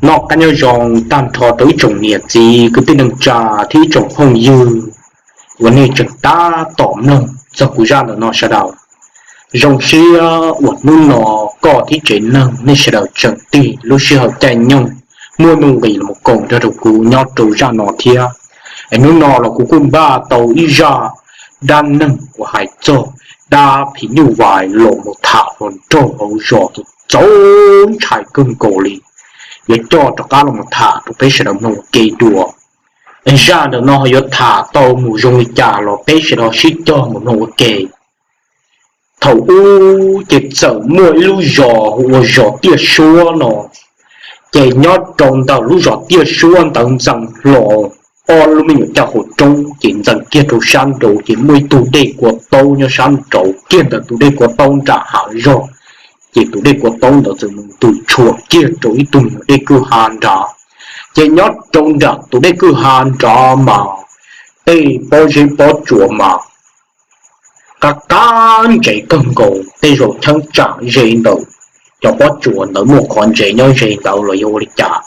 Noj qab nyob zoo tag nrho rau ib tsoom niam txiv kwv tij neej tsa thiab ib tsoom phooj ywg uas nej tseem tab tom mloog txog kuv zaj ntawm no sawv daws. Zoo siab uas hnub no koj thiab tsev neeg nej sawv daws tseem tig lub sij hawm caij nyoog muaj nuj nqis los koom nrog rau kuv nyob rau zaj no thiab. Es hnub no los kuv kuj npaj tau ib zaj dab neeg uas hais txog dab phim nyuj vais los mus tham hluas nraug hauv zos txaus ntshai kawg nkaus li, yuav coj rov qab los tham rau peb sawv daws mloog ua ke dua. Zaj ntawm no yuav tham tau mus zoo li cas los peb sawv daws sib cog mus mloog ua ke. Thaum ub ces txawm muaj ib lub zos hu ua zos Tiaj Suab no, ces nyob rau ntawm lub zos Tiaj Suab ntawd ntxeev hlo ob lub me nyuam caj qhua roob, ces ntxeev kiag rau sab nraud ces muaj ib tug dej kua taub nyob sab nraud kiag ntawm tus dej kua taub nram hav zog. Ces tus dej kua taub ntawd txawm mus ntws tshuam kiag rau ib tug nyuag dej kwj ha nrad. Ces nyob rau nram tus dej kwj ha nrad mas tej pob zeb pob tsuas mas qab qab ntsev kawg nkaus, tej zaum cheeb tsam ze ntawm cov pob tsuas ntawd muaj qhov ntsev nyob ze ntawd los yog ua li cas.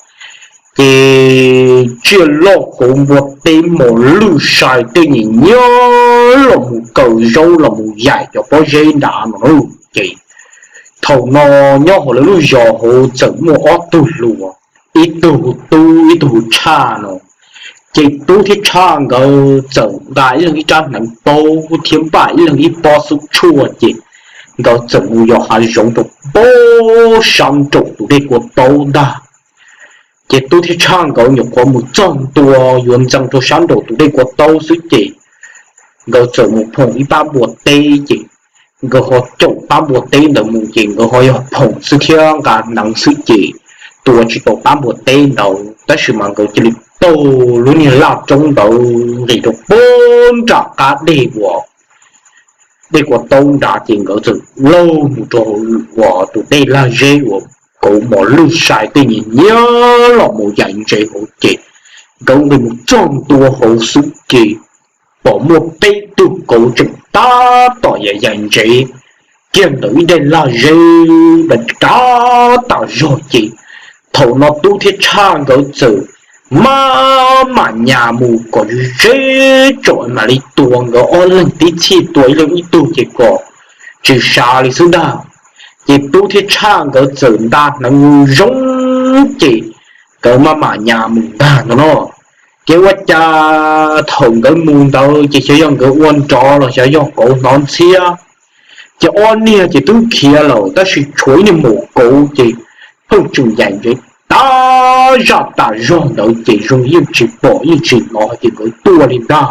Ces tsiaj loj kauv npua teb mos lwj sai tej nyiam nyiab los mus kaw zaub los mus yaim cov pob zeb nrad no. Ces thaum no nyob hauv lawv lub zos hauv txawm muaj ob tug hluas, ib tug hu Tub ib tug hu Tshaj no. Ces Tub thiab Tshaj nkawd txawm nqa ib leeg ib rab hneev paub thiab npaj ib leeg ib pob xub tshuaj ces nkawd txawm mus yos hav zoov rau pem sab nraum tus dej kua taub ntag. Ces Tub thiab Tshaj nkawd nyuam qhuav mus txog ntua yuav ntxeev rau sab nraum tus dej kua taub xwb ces nkawd txawm mus phoom ib pab npua teb ces nkawd ho caum pab npua teb ntawd mus ces nkawd ho yog phoom xwb thiab nqa hneev xwb ces tua tsis tau pab npua teb ntawd tab sis mas nkawd cia li taug lub niag laj roob ntawd nqis rau pem nram qab dej uas dej kua taub nrad ces nkawd txawm laug mus rau uas tus dej lag zeb uas kauv mos lwj sai tej nyiam nyiab los mus yaim ntsev hauv ces nkawd nqis mus txog ntua hauv xwb ces pom muaj peb tug kauv tseem tab tom yaim yaim ntsev kiag ntawm ib daim lag zeb ntawd rab tas zog ces thaum no Tub thiab Tshaj nkawd txawm maj mam nyas mus kom ze ze tsom mam li tua nkawd ob leeg tib txhij tua ib leeg ib tug ces kom tsis sav li xwb ntag. Ces Tub thiab Tshaj nkawd txawm nta hneev zoo ces nkawd maj mam nyas mus ntag no no. Ces ua cas thaum nkawd mus ntawd ces xyov yog nkawd ua nrov los xyov yog kauv hnov ntxhiab, ces ob niag ces twb khiav lawm tab sis tshuav ib niag maum kauv ces pheej tseem yaim ntsev tas zaj tas zog ntawd ces zoo yeej tsis pom yeej tsis hnov ces nkawd tuaj li ntag.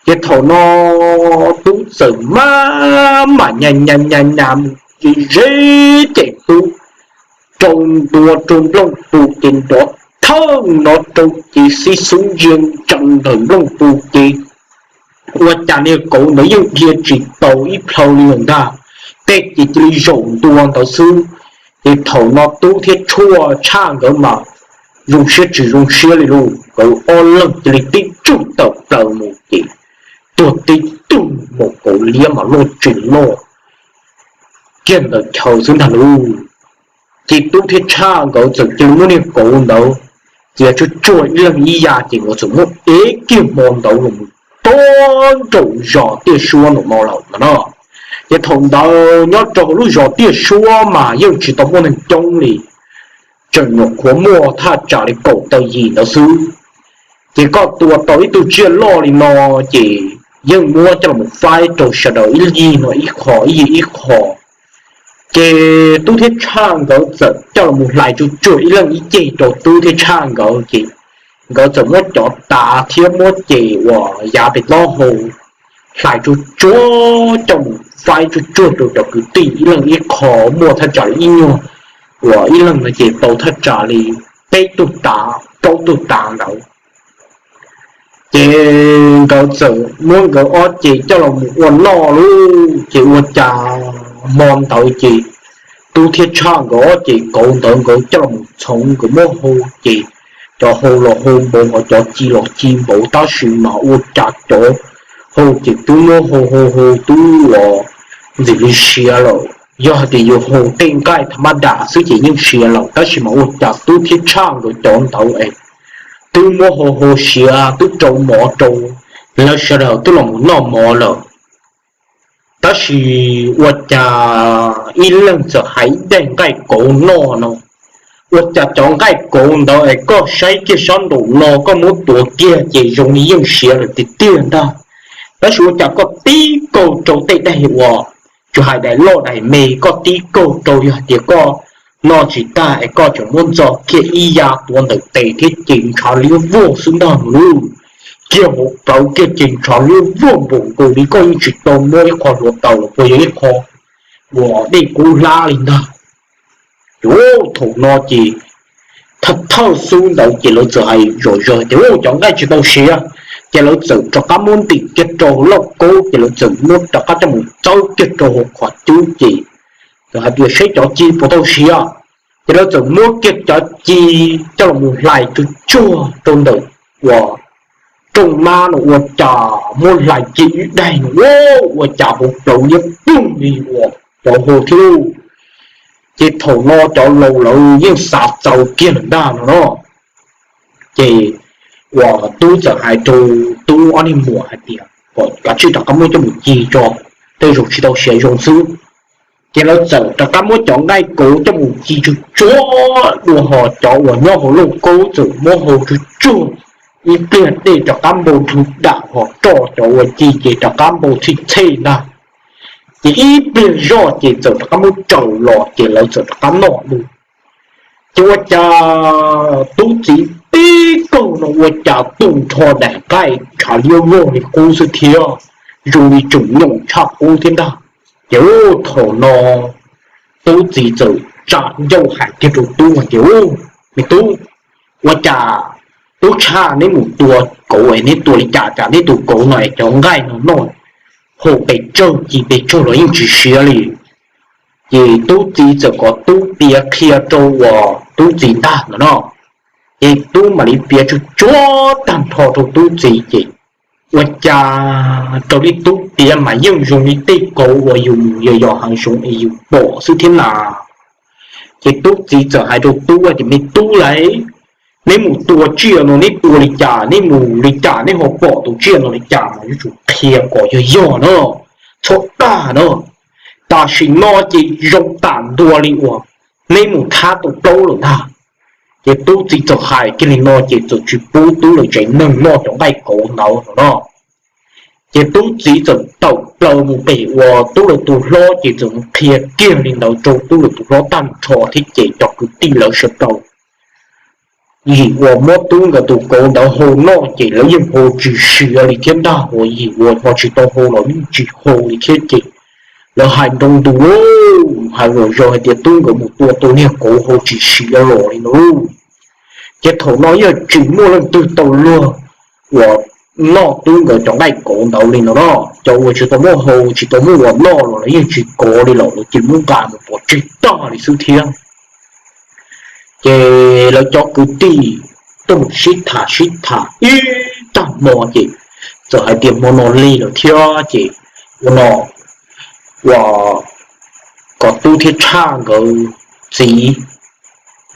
Ces thaum no Tub txawm maj mam nyas nyas nyas nyas mus ces ze ces Tub rau ntua rau nplooj pus ces nrov thawj no rau ces xib xub ntsia ntsees ntawm nplooj pus ces ua cas niag kauv ntawd yeej dhia tsis tau ib plhaw li lawm ntag, tej ces cia li zaum ntua ntawd xwb. Ces thaum no Tub thiab Tshaj nkawd mas zoo siab tsis zoo siab li lauj, nkawd ob leeg cia li tib tsuj tawm plaws mus ces tuag tib tug, maum kauv liab mas loj tsis loj kiag ntawm chaw xwb ntag lauj. Ces Tub thiab Tshaj nkawd txawm cia li muab niag kauv ntawd cia tsuag tsuag ib leeg ib yav ces nkawd txawm muab ev kiag hmo ntawd los mus rau nraum zos Tiaj Suab no lawm no. Ces thaum ntawd nyob rau hauv lub zos Tiaj Suab mas yeej tsis tau muaj neeg coob li, tseem nyuam qhuav muaj thaj tsam li kaum tawm yim ntawd xwb. Ces koj tua tau ib tug tsiaj loj li no ces yeej muab coj los faib rau sawv daws ib yig no ib qho ib yig ib qho. Ces Tub thiab Tshaj nkawd txawm coj los hlais tsuag tsuag ib leeg ib ceg rau Tub thiab Tshaj nkawd ces nkawd txawm muab cov tav thiab muab ces uas yav pem taub hau hlais tsuag tsuag coj mus faib tsuag tsuag rau cov kwv tij ib leeg ib qho, muaj thaj tsam li ib nyuag uas ib leeg no ces tau thaj tsam li peb tug tav plaub tug tav ntawd. Ces nkawd txawm muab nkawd ob ces coj los mus ua noj lauj. Ces ua cas hmo ntawd ces Tub thiab Tshaj nkawd ob ces kauv ntawd nkawd coj los mus txhoov nkawd muab hau ces cov hau los hau npaum ho cov ci los ci npaum tab sis mas ua cas cov hau ces twb muab hau hau hau twb uas ntxim li siav lawm. Yog hais tias yus hu tej nqaij tham ma das xwb ces yeej siav lawm, tab sis mas ua cas Tub thiab Tshaj nkawd cov ntawd es twb muab hu hu siav twb rau mov rau lawv sawv daws twb los mus noj mov lawm. Tab sis ua cas ib leeg txawm hais ib daim nqaij kauv noj no, ua cas cov nqaij kauv ntawd es koj saib kiag sab nraum no koj muab tuav kiag ces zoo li yeej siav lawm tiag tiag ntag. Tab sis ua cas koj tib kaug rau tej daim uas tsis hais daim loj daim me, koj tib kaug rau yog hais tias koj noj tsis tag es koj tseem muab ntxo kiag ib ya tuav ntawm tes thiab ces ntshav liab vog xwb ntag no lauj. Kiag hauv plawv kiag ces ntshav liab vog npaum nkaus li koj yeej tsis tau muab ib qho hluav taws los puas yog ib qho uas dej kub hlab li ntag. Ces thaum no ces thawj thawj xub ntawd ces lawv txawm hais zom zaws tias cov nqaij tsis tau siav, ces lawv txawm rov qab muab ntim kiag rau lauj kaub ces lawv txawm muab rov qab coj mus txawb kiag rau hauv qhov cub ces txawm hais tias saib cov ci puas tau siav. Ces lawv txawm muab kiag cov ci coj los mus hlais tsuag tsuag rau ntawm uas rooj mab no ua cas muab hlais kiag ib daim no ua cas hauv plawv liab ploog li uas cov hu thiab lauj. Ces thaum no cov laus lawv yeej xav txaus kiag lawm ntag no no. Ces uas Tub txawm hais rau Tub ob niag muam hais tias kom kav tsij rov qab muab coj mus ci tso, tej zaum tsis tau siav zoo xwb. Ces lawv txawm rov qab muab cov nqaij kauv coj mus ci tsuag tsuag dua, ho cov uas nyob hauv lauj kaub txawm muab hau tsuag tsuag, ib pliag dej rov qab npau nrug dam ho roj cov uas ci ces rov qab npau txhij txhej ntag. Ces ib pliag zoj ces txawm rov qab muab tsaws los ces lawv txawm rov qab noj dua. Ces ua cas Tub txiv tib kaug no ua cas tu nrho daim nqaij ntshav liab vog li qub xwb thiab, zoo li tseem nyoos tshaj qub thiab ntag. Ces thaum no Tub txiv txawm tsa ncauj hais kiag rau Tub hais tias, Me Tub, ua cas Tub Tshaj neb mus tua kauv es neb tua li cas cas neb tus kauv no es cov nqaij no noj hau pes tsawg ci pes tsawg los yeej tsis siav li? Ces Tub txiv txawm kom Tub piav qhia rau uas Tub txiv ntag no no. Ces Tub mam li piav tsuag tsuag tag nrho rau Tub txiv ces ua cas raws li Tub piav mas yeej zoo li tej kauv uas yus mus yos yos hav zoov es yus pom xwb thiab na. Ces Tub txiv txawm hais rau Tub tias, Me Tub lauj, neb mus tua tsiaj no neb tua li cas, neb mus li cas neb ho pom tus tsiaj no li cas mas yuav tsum qhia kom yog yog na, txhob dag na. Tam sim no ces zoo tam ntua li uas neb mus thab tau plaub lawm ntag. Ces Tub txiv txawm hais kiag li no ces txawm tsis pub Tub lawv tsev neeg noj cov nqaij kauv ntawd no no. Ces Tub txiv txawm tawm plaws mus pem uas Tub lawv tus hlob ces txawm mus qhia kiag li ntawd rau Tub lawv tus hlob tag nrho thiab ces cov kwv tij lawv sawv daws yim uas muab Tub nkawd tus kauv ntawd hau noj ces lawv yeej hau tsis siav li thiab ntag, uas yim uas ho tsis tau hau los yeej tsis hau li thiab ces lawv hais nroo ntus lauj, hais zom zaws hais tias Tub nkawd mus tua tau niag kauv hau tsis siav los li no lauj. Ces thaum no yeej tsis muaj leej twg tau luag uas noj Tub nkawd cov nqaij kauv ntawd li no no. Cov uas tsis tau muaj hau tsis tau muaj uas noj los lawv yeej tsis kov li lawm, lawv cia li muab nqa mus pov tseg tag li xwb thiab. Ces lawv cov kwv tij tuaj mus sib tham sib tham ib tag hmo ces txawm hais tias hmo no lig lawm thiab ces ua no, uas kom Tub thiab Tshaj nkawd txiv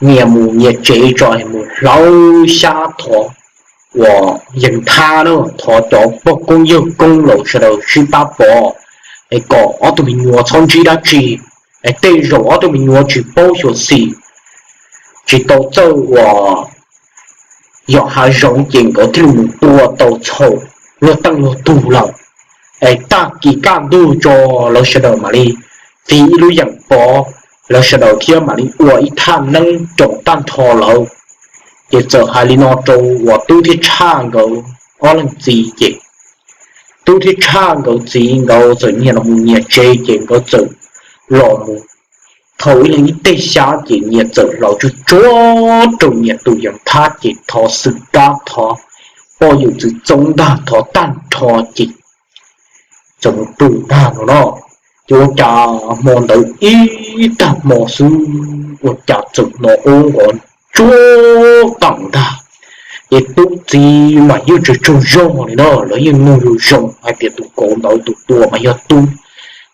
nyias mus nyias tsev tso, mus hlawv xyab thov uas yees thab na, thov cov pog koob yawg koob lawv sawv daws sib pab pov, es kom ob tug me nyuam txhob ntsib dab tsi, es tej zaum ob tug me nyuam tsis paub xyuam xim, tsis tau txawj uas yos hav zoov ces nkawd thiaj li mus tua tau txhaum luag teej luag tug lawm. Es tag kis kaj ntug tso lawv sawv daws mam li txiv ib lub yeem pov lawv sawv daws thiab mam li ua ib thaj neeb rau tag nrho lawv. Ces txawm hais li no rau uas Tub thiab Tshaj nkawd ob leeg txiv ces Tub thiab Tshaj nkawd txiv nkawd txawm nyias los mus nyias tsev ces nkawd txawm los mus thau ib leeg ib teg xyab ces nyias txawm hlawv tsuag tsuag rau nyias tus yees thab ces thov xwm kab thov poj yawm txwv txoob ntag thov tag nrho ces txawm mus pw ntag no no. Ces ua cas hmo ntawd ib tag hmo xwb ua cas txawm hnov qub nqov tsuag qees ntag. Ces Tub txiv mas yeej tsaug tsaug zog li no, lawv yeej mloog zoo zoo hais tias tus kauv ntawd tus tua mas yog Tub.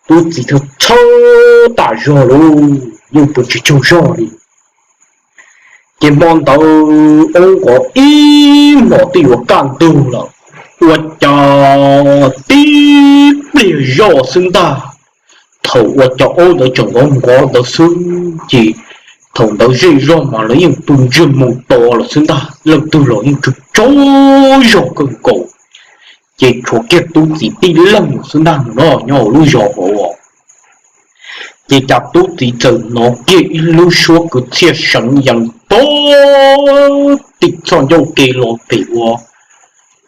Tub txiv txhawj txhawj tas zog lauj, yeej pw tsis tsaug zog li. Ces hmo ntawd oob nqov ib hmos twb yuav kaj ntug lawm, ua cas tib pliag zoj xwb ntag. Thaum uas cov oob ntawd tseem nqov nqov ntawd xwb ces thaum ntawd zej zog mas lawv yeej pw ntsiag mus to lawm xwb ntag, leej twg los yeej tsaug tsaug zog kawg nkaus. Ces tshuav kiag tub txiv tib leeg xwb ntag no nyob hauv lub zos hauv. Ces cas tub txiv txawm hnov kiag ib lub suab kwv txhiaj seev yees pag tim txoj ncauj ke los pem ua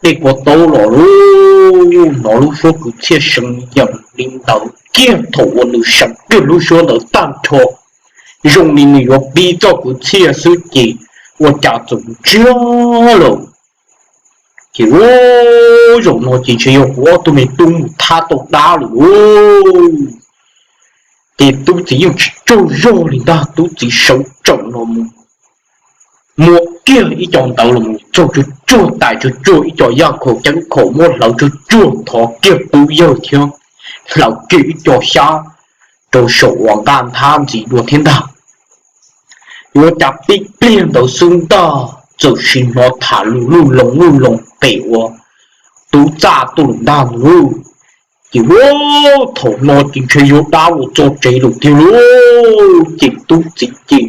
dej kua taub los lauj. Hnov lub suab kwv txhiaj seev yees li ntawd kiag thaum uas nws seev kiag lub suab ntawd tag nrho, zoo li nws yuav pib txoj kwv txhiaj xwb ces ua cas txawm ntsiag lawm. Ces ua, zaum no ces ntshe yog kuv ob tug me tub mus thab tau dab lawm lauj. Ces tub txiv yeej tsis tsaug zog li ntag, tub txiv sawv tsees los mus muab kiag ib co ntawd los mus txog tsuag tsuag tais tsuag tsuag ib co yaj khaum ceeb khaum muab hlawv tsuag tsuag thov kiag tub yawg thiab hlawv kiag ib co xyab rau saum uas nqaj nthab ntxiv dua thiab ntag. Yuav cas tib pliag ntawd xwb ntag txawm sim hnov tham lus luj loo luj loo pem ua tub txaj tuaj lawm ntag lauj. Ces ua, thaum no ces ntshe yog dab los txog tsev lawm tiag lauj. Ces tub txiv ces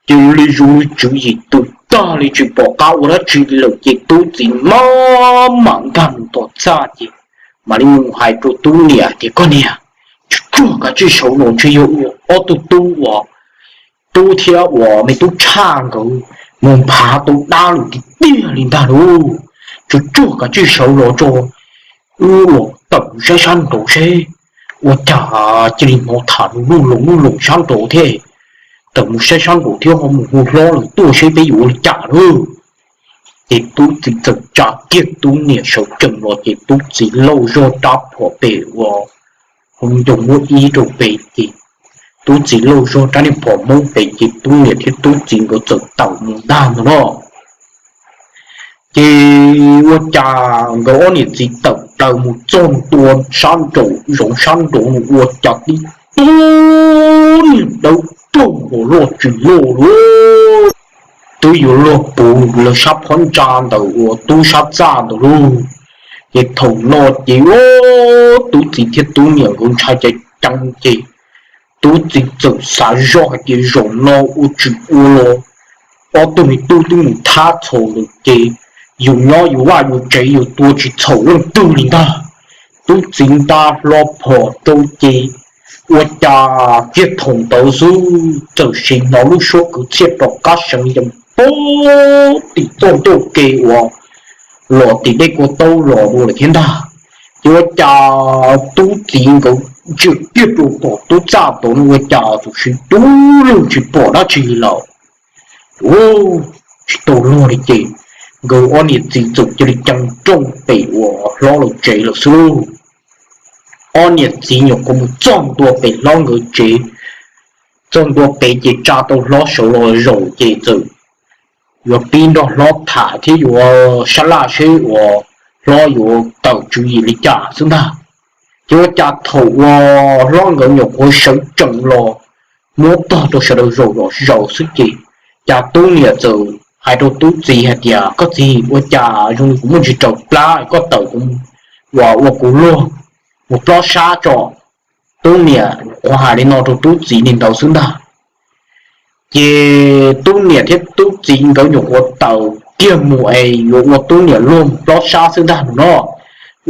cia li zoo li tswv yim tus tag li tsis pom qab ua dab tsi lawm ces tub txiv maj mam nkag mus tom txaj ces mam li mus hais rau tub niam tias koj niam, tsuag tsuag kav tsij sawv los ntshe yog ob tug tub uas tub thiab uas me tub tshaj nkawd mus nphav tau dab lawm tiag tiag li ntag lauj. Tsuag tsuag kav tsij sawv los tso, wb los tawm saib sab nraud seb. Ua cas cia li hnov tham lus luj loo luj loo sab nraud thiab. Tawm mus saib sab nraud thiab ho mus hu hlob lawm tuaj seb peb yuav ua li cas lauj. Ces tub txiv txawm tsa kiag tub niam sawv tsees los ces tub txiv lauj zog rab phom pem ua hauv ncoo muab ib rau pem ces tub txiv lauj zog rab niag phom hmoob pem ces tub niam thiab tub txiv nkawd txawm tawm mus ntag ntag no. Ces ua cas nkawd ob niam txiv tawm plaws mus txog ntua sab nraum zoov sab nraud ua cas tib tug niag dawb paug nkaus loj tsis loj lauj, twb yuav luag puv lawv sab phab ntsa ntawm uas tub sab txaj ntawd lauj. Ces thaum no ces tub txiv thiab tub niam nkawd ntshai ceev ceev ces tub txiv txawm xav zoj hais tias zaum no ua tsis ua los ob tug me tub twb mus thab txhaum lawm ces yus nyob yus vaj yus tsev yus tua tsis txhaum leej twg li ntag. Tub txiv nta hlo phom rau ces ua cas kiag thaum ntawd xwb txawm sim hnov lub suab kwv txhiaj rov qab seev yees pag tim txoj ncauj ke uas los tim dej kua taub los dua lawm thiab ntag. Ces ua cas tub txiv nkawd ntsia kiag rau tom tub txaj tod no ua cas txawm siv dub lug tsis pom dab tsi li lawm. Tsis tau luag li ces nkawd ob niam txiv txawm cia li ceev nrooj pem uas hlob lawv tsev lawm xwb lauj. Ob niam txiv nyuam qhuav mus txog ntua pem hlob nkawd tsev, txog ntua pem ces tsa tau hlob sawv los zaum ces txawm yuav pib nrog hlob tham thiab yuav sab laj seb uas hlob yuav tawm tswv yim li cas xwb ntag. Ces ua cas thaum uas hlob nkawd nyuam qhuav sawv tsees los muab tog rau sawv daws zaum zom zaws xwb ces cas tub niam txawm hais rau tub txiv hais tias koj txiv, ua cas zoo li kuv muaj ntsis raws plab, koj tawm kuv uas ua kuv luag mus plob sab tso. Tub niam nyuam qhuav hais li no rau tub txiv li ntawd xwb ntag. Ces tub niam thiab tub txiv nkawd nyuam qhuav tawm kiag mus es yuav ua tub niam luag mus plob sab xwb ntag no.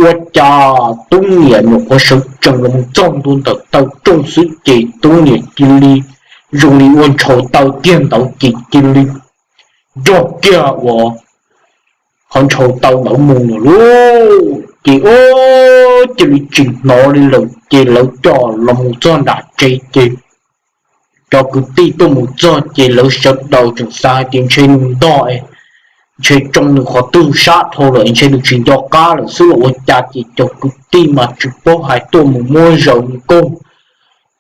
Ua cas tub niam nyuam qhuav sawv tsees los mus txog ntua ntawm taw rooj xwb ces tub niam cia li zoo li ua ntshaus taw kiag ntawd ces cia li nrog kiag uas qhov ntshaus taw ntawd mus lawm lauj. Ces ua cia li tsis hnov li lawm ces lawv coj los mus txog nram tsev ces cov kwv tij tuaj mus txog ces lawv sawv daws tseem xav hais tias ntshe nws ntog, ntshe tsoo nws qhov twg sab dhau lawm ntshe nws tsis nco qab lawm xwb los ua cas ces cov kwv tij mas tsis paub hais tuaj mus muab zaws nkauj,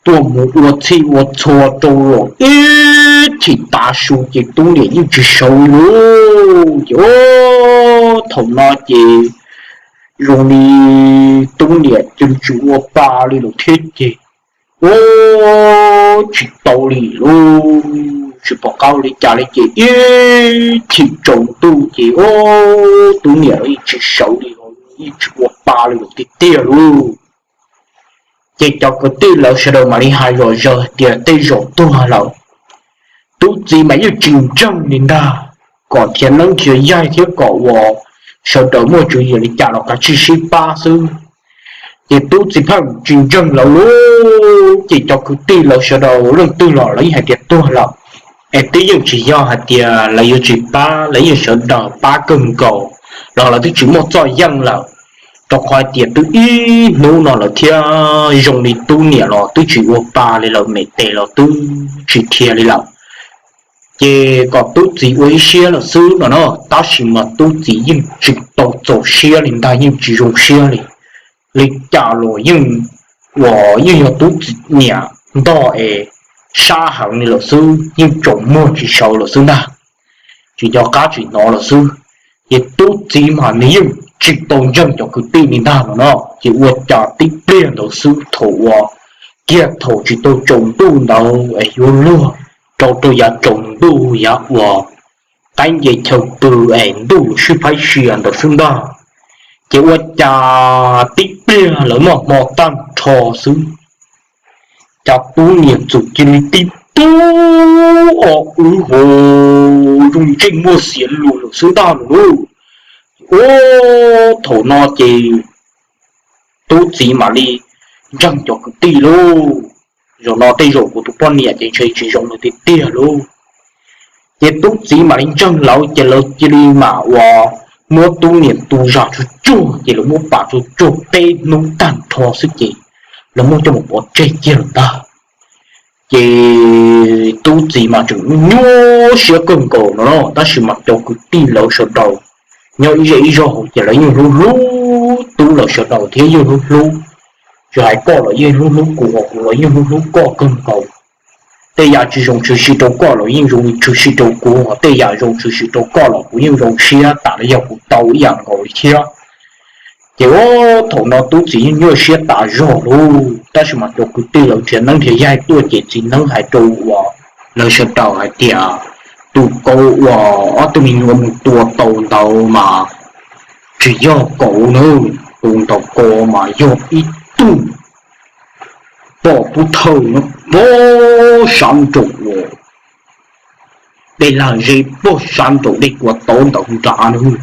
tuaj mus ua txhij ua txhua rau los ib chim tav su ces tub niam yeej tsis sawv li lauj. Ces thaum no ces zoo li tub niam cia li tsis ua pa li lawm thiab ces, ua tsis tau li lauj, tsis pom qab ua li cas li ces ib chim tsaus ntuj ces ua tub niam los yeej tsis sawv li, yeej tsis ua pa li lawm tiag tiag lauj. Ces cov kwv tij lawv sawv daws mam li hais zom zaws tias tej zaum tuag lawm. Tub txiv mas yeej tsis ntseeg li ntag, kom nrhiav neeb nrhiav yaig thiab kom uas sawv daws muaj tswv yim li cas los kav tsij sib pab xwb. Ces tub txiv pheej tsis ntseeg lawv lauj, ces cov kwv tij lawv sawv daws leej twg los lawv yeej hais tias tuag lawm, es twb yeej tsis yog hais tias lawv yuav tsis pab, lawv yeej sawv daws pab kawg nkaus, los lawv twb tsis muaj txoj yeej lawm, rau qhov hais tias twb ib hnub no lawm thiab zoo li tub niam los twb tsis ua pa li lawm, me tes los twb tsis dhia li lawm. Ces kom tub txiv ua ib siab lawm xwb no na, tab sis mas tub txiv yeej tsis tau txaus siab li ntag, yeej tsis zoo siab li. Li cas los yeej, uas yeej yog tub txiv niam ntog es sab heev li lawm xwb, yeej tsaus muag tsis sawv lawm xwb ntag, tsis nco qab tsis hnov lawm xwb. Ces tub txiv mas nws yeej tsis tau ntseeg cov kwv tij li ntag no no, ces ua cas tib pliag ntawd xwb thaum uas kiag thaum tsis tau tsaus ntuj ntawd es yuav luag rau rau yav tsaus ntuj yav uas qaib nce chaw pw es ntuj yuav sib phaib sia ntawd xwb ntag. Ces ua cas tib pliag lawv noj hmo tag nrho xwb, cas tub niam txawm cia li tib tug o wb ho zoo ntsej muag xiav lus lawm xwb ntag lauj. Ua thaum no ces tub txiv mam li ntseeg cov kwv tij lauj, zaum no tej zaum kuv tus poj niam ces ntshe tsis zoo lawm tiag tiag lauj. Ces tub txiv mam li ntseeg lawv ces lawv cia li mam uas muab tub niam tu zam tsuag tsuag ces lawv muab pam tsuag tsuag peb hnub tag nrho xwb ces lawv muab coj mus pov tseg kiag lawm ntag. Ces tub txiv mas tseem nyuaj siab kawg nkaus no na, tab sis mas cov kwv tij lawv sawv daws nyob ib zej ib zog hauv ces lawv yeej hlub hlub tub lawv sawv daws thiab yeej hlub hlub, tsis hais koj los yeej hlub hlub kuv, ho kuv los yeej hlub hlub koj kawg nkaus. Tej yam tsis zoo tshwm sim rau koj los yeej zoo tshwm sim rau kuv, ho tej yam zoo tshwm sim rau koj los kuv yeej zoo siab tas li yog kuv tau ib yam nkaus li thiab. Ces ua thaum no tub txiv yeej nyuaj siab tas zog lauj, tab sis mas cov kwv tij lawv nrhiav neeb nrhiav yaig tuaj ces txiv neeb hais rau uas lawv sawv daws hais tias tus kauv uas ob tug me nyuam mus tua tau ntawd mas tsis yog kauv na, tus ntawd ko mas yog ib tug poj pub thawj no, pog sab nraum uas dej lag zeb, pog sab nraum dej kua tauv ntawd nrad na.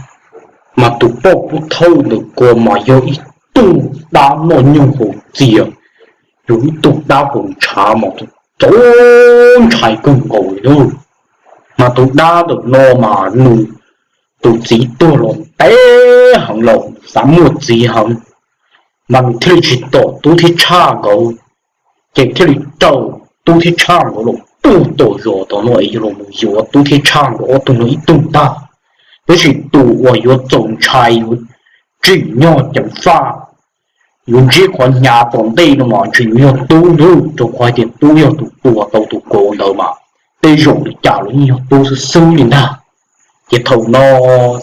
Mas tus poj pub thawj ntawd ko mas yog ib tug dab noj nyoog haus txias, yog ib tug dab haus ntshav mas txaus ntshai kawg nkaus li na. Mas tus dab ntawm no mas nws tus txiv tuag los ntev heev lawm, xav muaj txiv heev, mas nws thiaj li tsis tom tub thiab tshaj nkawd, ces thiaj li raws tub thiab tshaj nkawd los puag tom zos tom no es yog los mus yuav tub thiab tshaj nkawd ob tug no ib tug ntag. Tab sis tus uas yuav txaus ntshai yuav tsim nyog ceev faj, yuav ntsib qhov hnyav tom ntej no mas ntshe yuav yog tub ntag, rau qhov hais tias tub yog tus tua tau tus kauv ntawd mas tej zaum li cas los yeej yog tub xwb xwb li ntag. Ces thaum no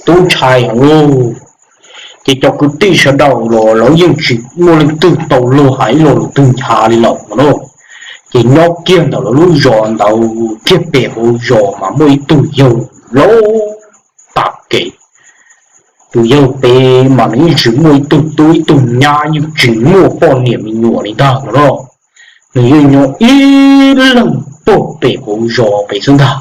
tub ntshai heev lauj, ces cov kwv tij sawv daws los lawv yeej tsis muaj leej twg tau luag hais ib lo lus twg nchav li lawm no na. Ces nyob kiag ntawm lawv lub zos ntawd kiag pem hauv zos mas muaj ib tug yawg laus tag kev. Tus yawg pem mas nws yeej tsis muaj ib tug tub ib tug nyab, yeej tsis muaj poj niam me nyuam li ntag no na. Nws yeej nyob ib leeg puag pem hauv zos pem xwb ntag.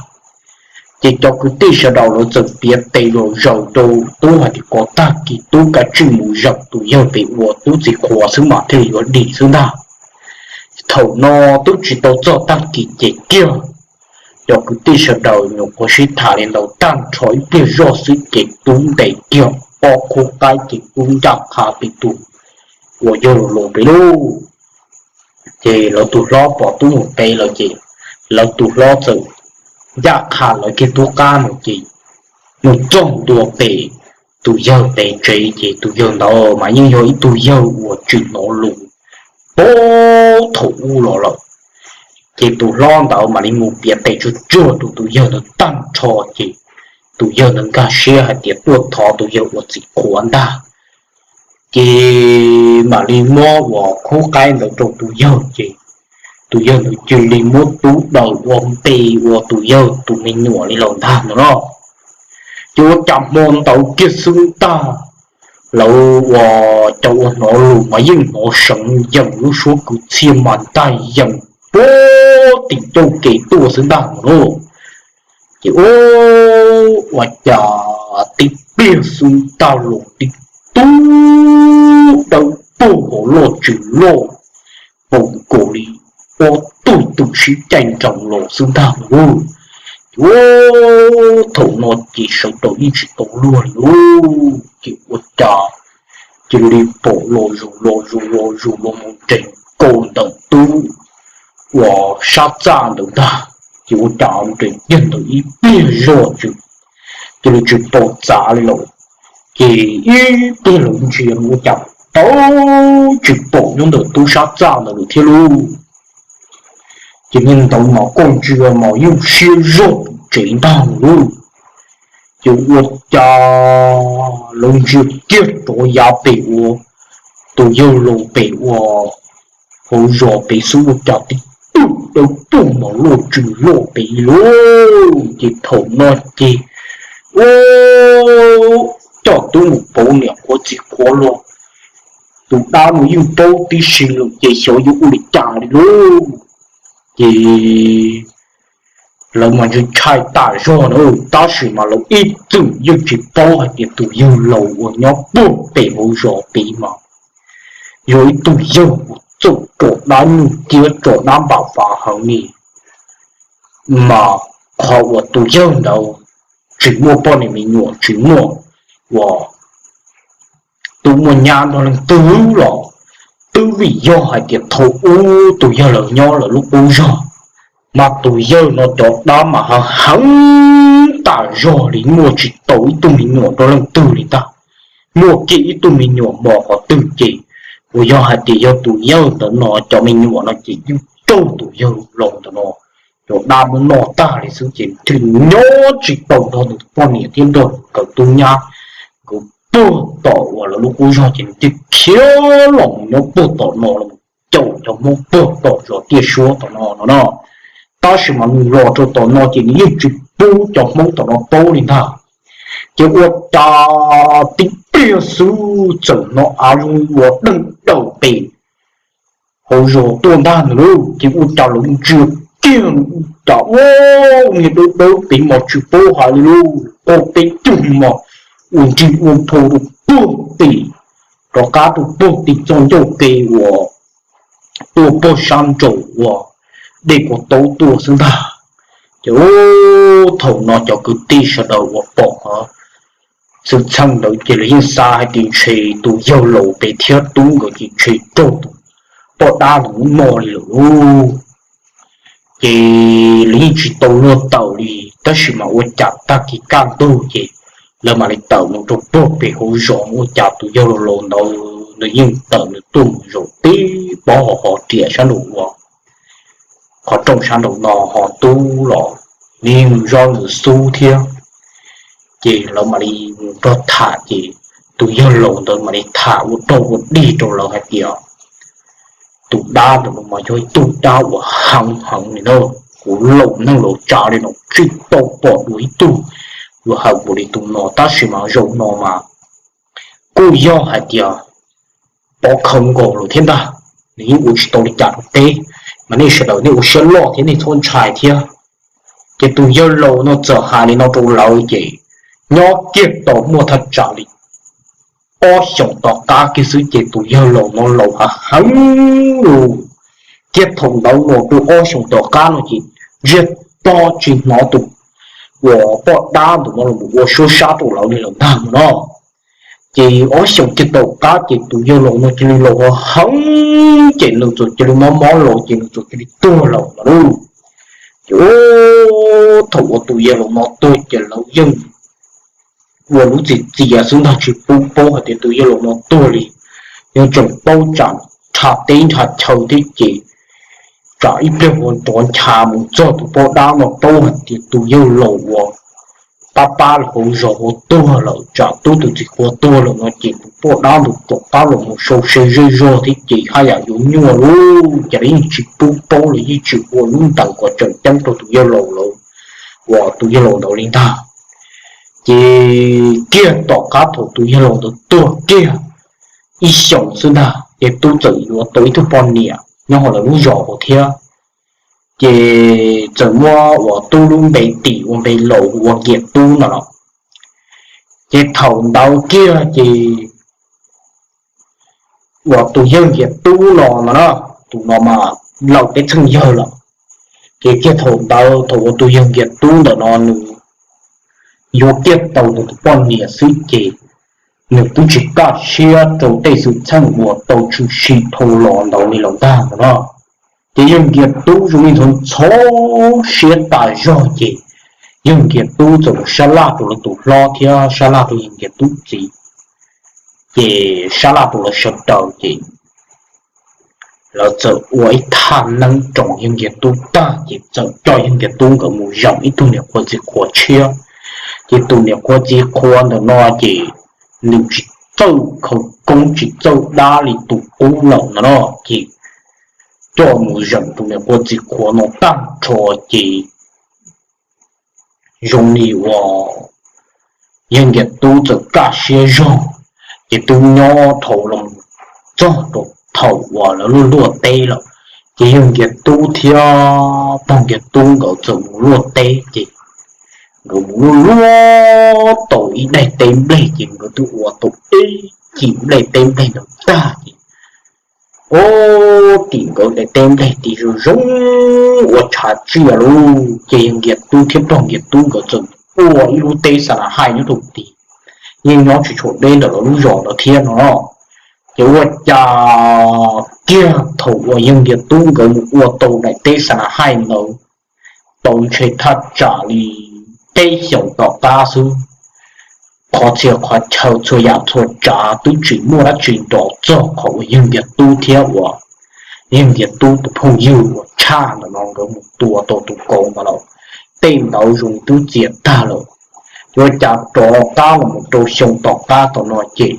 Ces cov kwv tij sawv daws lawv txawm piav tes zom zaws rau tub hais tias kom tag kis tub kav tsij mus zawm tus yawg pem ua tub txiv qhua xwb mas thiaj li yuav dim xwb ntag. Thaum no twb tsis tau txog tag kis ces kiag cov kwv tij sawv daws nyuam qhuav sib tham li ntawd tag nrho ib pliag zoj xwb ces tub ntes kiag ob khub qaib ces tub ncaj qha pem tus uas yawg laus pem lauj. Ces lawv tus hlob pom tub mus pem lawm ces lawv tus hlob txawm ncaj qha lawv kiag tub qab no ces mus txog ntua pem tus yawg pem tsev ces tus yawg ntawd mas yeej yog ib tug yawg uas tsis hnov lus puag thaum ub los lawm. Ces tus hlob ntawd mam li mus piav tes tsuag tsuag rau tus yawg ntawd tag nrho ces tus yawg ntawd nkag siab hais tias tuaj thov tus yawg ua txiv qhua ntag. Ces mam li muab uas khub qaib ntawd rau tus yawg ces tus yawg ntawd cia li muab tub daws ua npe ua tus yawg tus me nyuam li lawm ntag no no. Ces ua cas hmo ntawd kiag xwb ntag, lawv uas cov uas hnov lus mas yeej hnov seev yeem lub suab kwv txhiaj mas ntag yeem puag tim ncauj kev tuaj xwb ntag no lauj. Ces ua cas tib pliag xwb ntag los tib tug dawb paug hauv loj tsws loj, pom nkaus li ob tug twm sib caij nroos los xwb ntag lauj. Ces thaum no ces sawv daws yeej tsis tau luag li lauj. Ces ua cas cia li pom los zus los zus los zus los mus nres nkaus ntawm tub uas sab txaj ntawd ntag. Ces ua cas nres kiag ntawd ib pliag zoj tsw, cia li tsis pom txav li lawm. Ces ib pliag lawv ntsia ua cas tau tsis pom nyob ntawm tub sab txaj ntawd lawm thiab lauj. Ces niag ntawd mas koj ntsia mas yeej siab zog pum tsev ntag lauj. Ces ua cas lawv ntsia kiag rov yav pem ua tus yawg laus pem ua hauv zos pem xwb ua cas tib tug dawb paug mas loj tsws loj pem lauj. Ces thaum no ces ua coj tub mus pauv niam qhuav txiv qhuav los, tus dab no yeej paub tib si lawm ces xyov yuav ua li cas li lauj. Ces lawv mas ntshai ntshai tas zog na, tab sis mas lawv ib txwm yeej tsis paub hais tias tus yawg laus uas nyob puag pem hauv zos pem mas yog ib tug yawg uas txawj tso dab nyuj ciab tso dab npam fav heev li. Mas qhov uas tus yawg ntawd tsis muaj poj niam me nyuam tsis muaj uas tub muaj nyab nrog leej twg los twb vim yog hais tias thaum ub tus yawg laus nyob lawv lub qub zog, mas tus yawg no cov dab mas heev heev tas zog li, muaj tsis tau ib tug me nyuam nrog leej twg li ntag. Muaj kiag ib tug me nyuam mos qhov twg ces uas yog hais tias yog tus yawg ntawd no cov me nyuam no ces yeej raug tus yawg laus ntawm no cov dab muab noj tag li xwb ces thiaj li nyob tsis tau nrog nws tus poj niam thiab nrog nkawd tub nyab. Nkawd puag tom uas lawv lub qub zog ces nws thiaj khiav los mus nyob puag tom no los caum cov Hmoob puag tom zos Tiaj Suab tom no no no. Tab sis mas nws los rau tom no ces nws yeej tsis pub cov Hmoob tom no paub li ntag. Ces ua cas tib pliag xwb txawm hnov av zoo ua deej daws pem hauv zos tuaj ntag ntag lauj. Ces ua cas lawv ntsia kiag ua cas ua niag dawb dawb pem mas tsis paub hais li lauj, qaug peb cug mos ua nrig ua phau rau puag tim, rov qab rau puag tim txoj ncauj ke uas tuaj puag sab nraum uas dej Kua Taub tuaj xwb ntag. Ces thaum no cov kwv tij sawv daws uas pom qhov xwm txheej ntawd ces lawv yeej xav hais tias ntshe tus yawg laus pem thiab tub nkawd ces ntshe raug tus poj dab ntawd muab noj li lawm lauj. Ces lawv yeej tsis tau luag tawm li, tab sis mas ua cas tag kis kaj ntug ces lawv mam li tawm mus rau puag pem hauv zos, ua cas tus yawg laus laus ntawd nws yeej tawm nws tuaj mus zaum tib pob hauv riam sab nraum uas qhov rooj sab nraum no, ho tub los nws yeej zov nws xub thiab. Ces lawv mam li mus nrog tham ces tus yawg laus ntawd mam li tham ua roj ua dig rau lawv hais tias tus dab ntawm no mas yog ib tug dab uas heev heev li na. Kuv laus neeg laus tsav li no tsis tau pom dua ib tug uas heev npaum li tus no, tab sis mas zaum no mas kuj yog hais tias pov khawv nkaus lawm thiab ntag. Nws yeej ua tsis tau li cas rau peb, mas nej sawv daws nej ua siab loj thiab nej txhob ntshai thiab. Ces tus yawg laus no txawm hais li no rau lawv ces nyob kiag tau muaj thaj tsam li ob xyoos tom qab kiag xwb ces tus yawg laus no laus heev heev lawm. Thiab thaum ntawd los rau ob xyoos tom qab no ces ntsiag to tsis hnov tus uas poj dab ntawm no los ua suab sab rau lawv li lawm ntag no. Ces ob xyoos kiag tom qab ces tus yawg laus no cia li laus heev ces nws txawm cia li mob mob los ces nws txawm cia li tuag lawm no lauj. Ces thaum uas tus yawg laus no tuag ces lawv yeej ua lub txiv txias xwb ntag, tsis pub paub hais tias tus yawg laus no tuag li. Yeej tseem paub tsam nrhab teb nrhab chaw thiab ces tsam ib pliag ua nrov ncha mus txog tus poj dab no paub hais tias tus yawg laus uas pab pab los hauv zos ua tuag lawm, tsam tub tus txiv qhua tuag lawm no ces tus poj dab ntawd rov qab los mus sau se zej zog thiab ces haj yam yuav nyuaj lawm, ces lawv yeej tsis pub paub, lawv yeej tsis ua lub ntaws kom tseem ceeb rau tus yawg laus lawm, uas tus yawg laus ntawd li ntag. Ces kiag tom qab thaum tus yawg laus ntawd tuag kiag ib xyoos xwb ntag ces tub txawm yuav tau ib tug poj niam nyob hauv lawv lub zos hauv thiab. Ces txawm muab uas tub lub npe tim ua npe laus ua Nkias Tub no los. Ces thaum ntawd kiag ces uas tus yawg Nkias Tub no no na, tus no mas laus peb txheej yawg lawm. Ces kiag thaum ntawd thaum uas tus yawg Nkias Tub ntawm no nws yuav kiag tau nws tus poj niam xwb ces nws twb tsis kaj siab rau tej xwm txheej uas tau tshwm sim dhau los ntawd li lawm ntag no na. Ces yawg Nkias Tub zoo li ntxhov ntxhov siab tas zog ces yawg Nkias Tub txawm mus sab laj rau lawv tus hlob thiab sab laj rau yawg Nkias Tub txiv, ces sab laj rau lawv sawv daws ces lawv txawm ua ib thaj neeb roos yawg Nkias Tub tag ces txawm coj yawg Nkias Tub nkawd mus zeem ib tug niam qhuav txiv qhuav tshiab. Ces tus niam qhuav txiv qhuav ntawm no ces nws tsis txawj khawv koob tsis txawj dab li tus qub lawm no no, ces coj mus zeem tus niam qhuav txiv qhuav no tag nrho ces zoo li uas yawg Nkias Tub txawm kaj siab zog, ces twb nyob dhau los txog rau thaum uas lawv luaj luaj teb lawm, ces yawg Nkias Tub thiab pog Nkias Tub nkawd txawm mus luaj teb ces nkawd mus luaj luaj tau ib daim teb nplej ces nkawd twb ua tau ib cim nplej teb nplej ntawd tag ces ua tim nkawd daim teb nplej tim zoo zoo ua tshav tsiaj lauj, ces yawg Nkias Tub thiab pog Nkias Tub nkawd txawm ua ib lub teb xa na haij nyob rau tid, yeej nyob tsis tshua deb ntawm lawv lub zos ntawd thiab no. Ces ua cas kiag thaum uas yawg Nkias Tub nkawd mus ua tau daim teb xa na haij ntawd tau ntshe thaj tsam li peb xyoos tom qab xwb, qhov txhia qhov chaw txhua yam txhua tsav twb tsis muaj dab tsi nrov txog qhov uas yawg Nkias Tub thiab uas yawg Nkias Tub tus phooj ywg uas tshaj ntawm no nkawd mus tua tau tus kauv ntawd lawm. Tej ntawd zoo twb txias tag lawm. Ces ua cas rov qab los mus rau xyoo tom qab tom no ces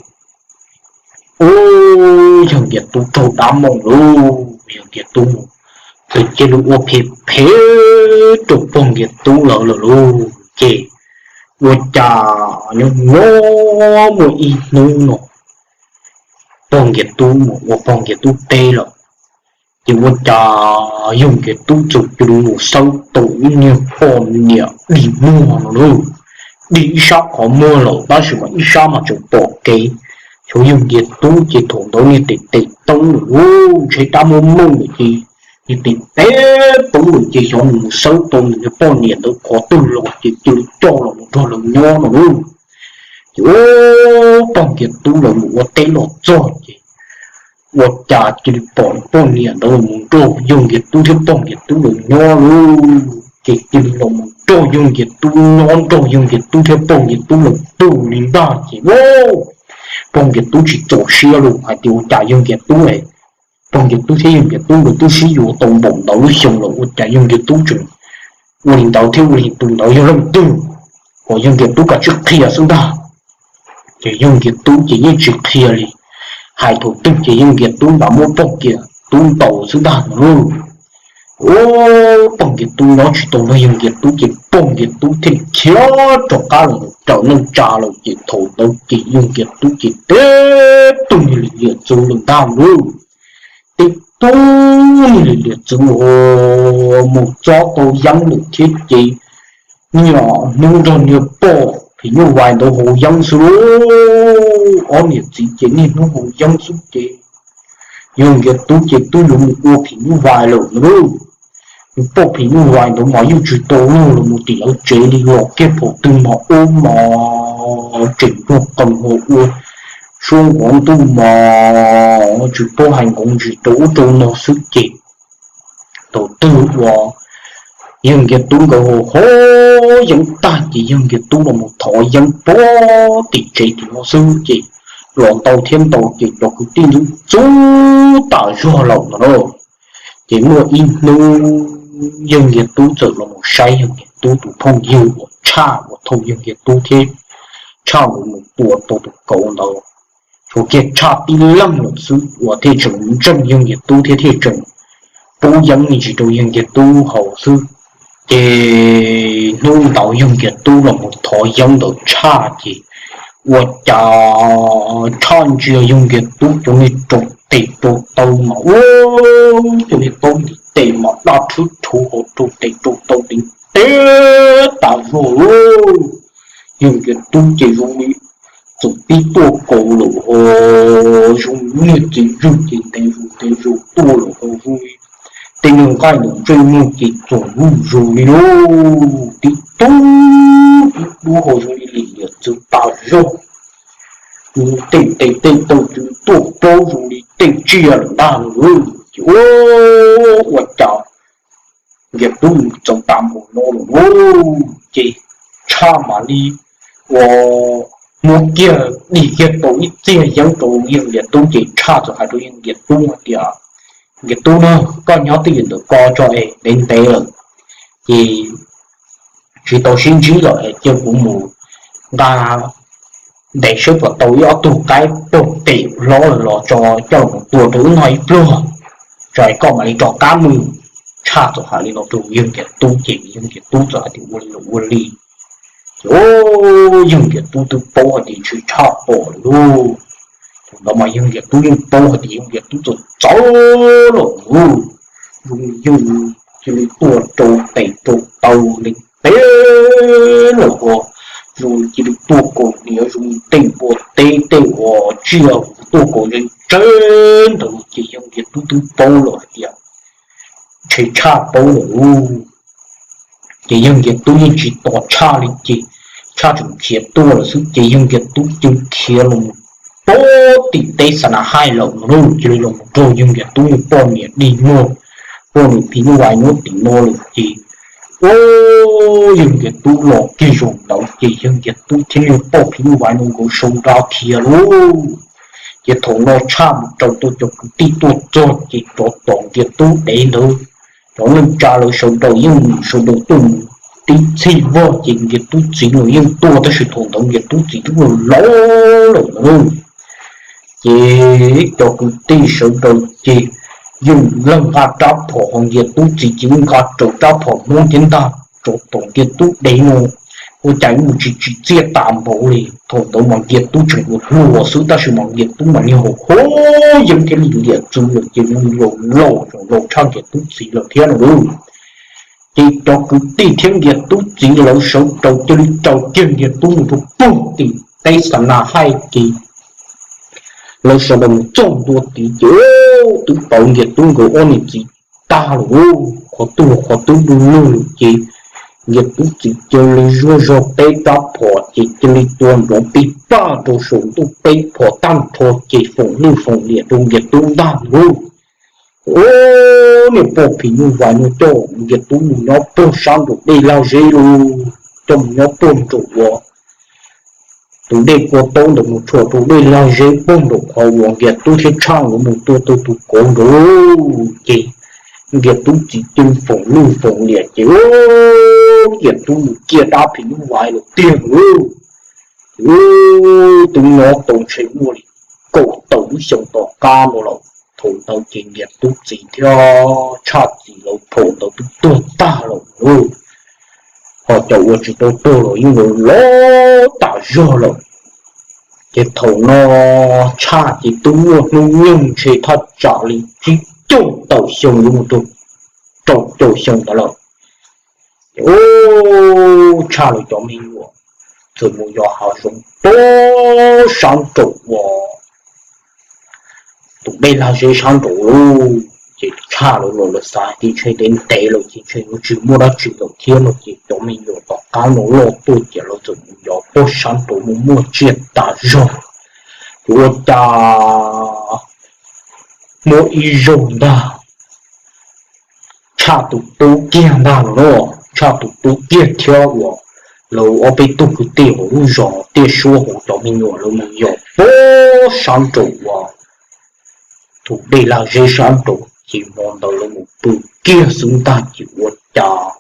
ub, yawg Nkias Tub raug dab moom lauj, yawg Nkias Tub mus tus cia li ua phem phem rau pog Nkias Tub lawv lawm lauj. Ces ua cas nyob nyob muaj ib hnub no pog Nkias Tub mus ua pog Nkias Tub teb lawm, ces ua cas yawg Nkias Tub txawm cia li mus xawb tau ib niag poj niam dig muag no lauj. Dig ib sab qhov muag lawm tab sis mas ib sab mas tseem pom kev. Xyov yawg Nkias Tub ces thaum ntawd niag tes tes teeb lawm lauj, ntshe dab muab mooj lawm ces niag tes tes teeb lawm ces xyov nws mus xawb tau nws niag poj niam ntawd qhov twg los ces cia li coj los mus nrog lawv nyob no lauj. Ces pog Nkias Tub lawv mus ua teb los txog ces ua cas cia li pom poj niam ntawd los mus nrog yawg Nkias Tub thiab pog Nkias Tub lawv nyob lauj. Ces cia li los mus nrog yawg Nkias Tub nyob, nrog yawg Nkias Tub thiab pog Nkias Tub lawv pw li ntag ces pog Nkias Tub tsis txaus siab lauj, hais tias ua cas yawg Nkias Tub, pog Nkias Tub thiab yawg Nkias Tub nkawd twb sib yuav tau npaum ntawd lub xyoo lawm ua cas yawg Nkias Tub tseem ua li ntawd thiab, ua li tus ntawd yog leej twg, kom yawg Nkias Tub kav tsij qhia xwb ntag. Ces yawg Nkias Tub ces yeej tsis qhia li, hais thaum twg ces yawg Nkias Tub nrad muab pog Nkias Tub ntaus xwb ntag no lauj. Ub, pog Nkias Tub nyob tsis tau nrog yawg Nkias Tub ces pog Nkias Tub thiaj li khiav rov qab los raws neej tsa lawm ces thaum ntawd ces yawg Nkias Tub ces teb tug niag li liam txwv lawm ntag lauj. Teb tug niag li liam txwv mus txob tau yeeb lawm thiab ces niaj hnub nrog niag poj phim nyuj vais ntawd haus yeeb xwb lauj. Ob niam txiv ces niaj hnub haus yeeb xwb ces yawg Nkias Tub ces twb yuav mus ua phim nyuj vais lawm no lauj. Niag poj phim nyuj vais ntawd mas yeej tsis tau luag los mus tim lawv tsev li, los kiag phaum twg mas ub mas tseem nrog qees ho ua suab nqov ntuj mas tsis paub hais nqov ntsis rau ub rau no xwb ces thaum twg uas yawg Nkias Tub nkawd haus yeeb tag ces yawg Nkias Tub los mus thov yeeb pog tim tsev tim no xwb ces los ntau thiab ntau ces cov kwv tij ntxub ntxub tas zog lawm no lauj. Ces muaj ib hnub yawg Nkias Tub txawm los mus saib yawg Nkias Tub tus phooj ywg uas Tshaj uas thaum yawg Nkias Tub thiab Tshaj nkawd mus tua tau tus kauv ntawd, tshuav kiag Tshaj tib leeg lawm xwb uas thiaj tseem ntseeg yawg Nkias Tub thiab thiaj tseem pub yeeb me ntsis rau yawg Nkias Tub haus xwb. Ces hnub ntawd yawg Nkias Tub los mus thov yeeb ntawm Tshaj ces ua cas Tshaj ntsia yawg Nkias Tub cov niag rau tes rau taw mas ua cov niag taub ntiv tes mas daj rhwb rhuv hauv rau tes rau taw ntev tas zog lauj. Yawg Nkias Tub ces zoo li txawm pib tuaj kaus lawm ho zoo li niag txiv zwj ces ntev zus ntev zus tuaj lawm ho zoo li tej niag nqaij ntawm ntsej muag ces txoom zuj zus li lauj, tib tug tib dub ho zoo li lim liam txwv tas zog. Zoo li tej tes tej taw txwv tuaj plaub zoo li tej tsiaj lawm ntag lauj. Ces ua cas Nkias Tub txaus tas npaum no lawm lauj, ces Tshaj mam li ua muab kiag dim kiag tau ib txiag yeeb rau yawg Nkias Tub ces Tshaj txawm hais rau yawg Nkias Tub hais tias, Nkias Tub na, koj nyob twj ywm ntawm ko tso es ntev ntev lawm ces tsis tau sib ntsib lawm es cia kuv mus nqa ntes saib puas tau ib ob tug qaib pog pem hlob lawm los tso coj los tua rau wb noj ib pluag, tso es koj mam li rov qab mus. Tshaj txawm hais li no rau yawg Nkias Tub ces yawg Nkias Tub txawm hais tias ua li los ua li. Ces yawg Nkias Tub twb paub hais tias ntshe Tshaj pom lawm lauj. Thaum ntawd mas yawg Nkias Tub yeej paub hais tias yawg Nkias Tub txawm txawv lawm lauj, zoo li yawg cia li tuaj rau tes rau taw ntev ntev lawm ho zoo li cia li tuaj kaus hniav zoo li tej npua teb tej uas tsiaj tuaj kaus ntseb ntseb ntawd ces yawg Nkias Tub twb paub lawm hais tias ntshe Tshaj paub lawm lauj. Ces yawg Nkias Tub yeej tsis tos Tshaj li ces Tshaj tseem khiav tuaj lawm xwb ces yawg Nkias Tub cia li khiav los mus pem tim teb Xa Na Haij lawm no lauj. Cia li los mus raug yawg Nkias Tub niag poj niam dig muag, poj niam phim nyuj vais nyob tim no lawm ces, o, yawg Nkias Tub los kiag zaum ntawd ces yawg Nkias Tub thiab niag poj phim nyuj vais no nkawd sau nra khiav lauj. Ces thaum no Tshaj mus raws tau cov kwv tij tuaj txog ces rov tom Nkias Tub dev ntawd, cov neej tsa lawv sawv daws yeej sawv daws tuaj mus tib txhij vog ces Nkias Tub txiv los yeej tuaj tab sis thaum ntawd Nkias Tub txiv twb laus laus lawm lauj. Ces cov kwv tij sawv daws ces yeej leej nqa rab phom ho Nkias Tub txiv ces yeej nqa raws rab phom Hmoob thiab ntag rov tom Nkias Tub dev no. Ua cas mus tsis tsim txiaj tas npaum li, thaum ntawd mas Nkias Tub tseem hluas xwb tab sis mas Nkias Tub mas niag haus huab yeeb thiab lim liam txwv lawm ces zoo li laus laus tshaj Nkias Tub txiv lawm thiab no lauj. Ces cov kwv tij thiab Nkias Tub txiv lawv sawv daws cia li raws kiag Nkias Tub mus rau puag tim teb Xa Na Haij ces lawv sawv daws mus txog ntua tid ces twb pauv Nkias Tub nkawd ob niam txiv tag lawm, qhov twg qhov twb du lug lawm ces Nkias Tub txiv cia li zuaj zog peb rab phom ces cia li tua nrov pij paj rau saum ntuj peb phom tag nrho ces foom lwj foom liam rau Nkias Tub ntag lauj. Ub, niag poj phim nyuj vais no coj Nkias Tub mus nyob puag sab nraum dej lag zeb lauj, coj mus nyob puag nraum uas tus dej kua taub ntawd mus tshuam rau dej lag zeb puag nraum qhov uas Nkias Tub thiab Tshaj nkawd mus tua tau tus kauv nraud ces Nkias Tub txiv cia li foom lwj foom liam ces Nkias Tub mus ciaj dab phim nyuj vais lawm tiag lauj. Ces twb nyob tau ntshe muaj li kaum tawm lub xyoo tom qab no lawm. Thaum ntawd ces Nkias Tub txiv thiab Tshaj txiv lawv thaum ntawd twb tuag tag lawm lauj, ho cov uas tsis tau tuag los yeej laus laus tas zog lawm. Ces thaum no Tshaj ces twb muaj hnub nyoog ntshe thaj tsam li tsib caug tawm xyoo yuav mus rau rau caum xyoo ntawd lawm. Ces Tshaj lawv cov me nyuam txawm mus yos hav zoov puag sab nraum uas tus dej lag zeb sab nraud lauj. Ces Tshaj lawv los lawv xav tias ntshe ntev ntev lawm ces ntshe yuav tsis muaj dab tsi lawm thiab no ces cov me nyuam tom qab no loj tuaj ces lawv txawm mus yos puag sab nraud mus muaj tsiaj tas zog. Ces ua cas muaj ib zaug ntag Tshaj tus tub kiag ntag los, Tshaj tus tub kiag thiab uas lawv ob peb tug kwv tij hauv lub zos Tiaj Suab hauv cov me nyuam lawv mus yos puag sab nraud uas tus dej lag zeb sab nraud ces hmo ntawd lawv mus pw kiag xwb ntag ces ua cas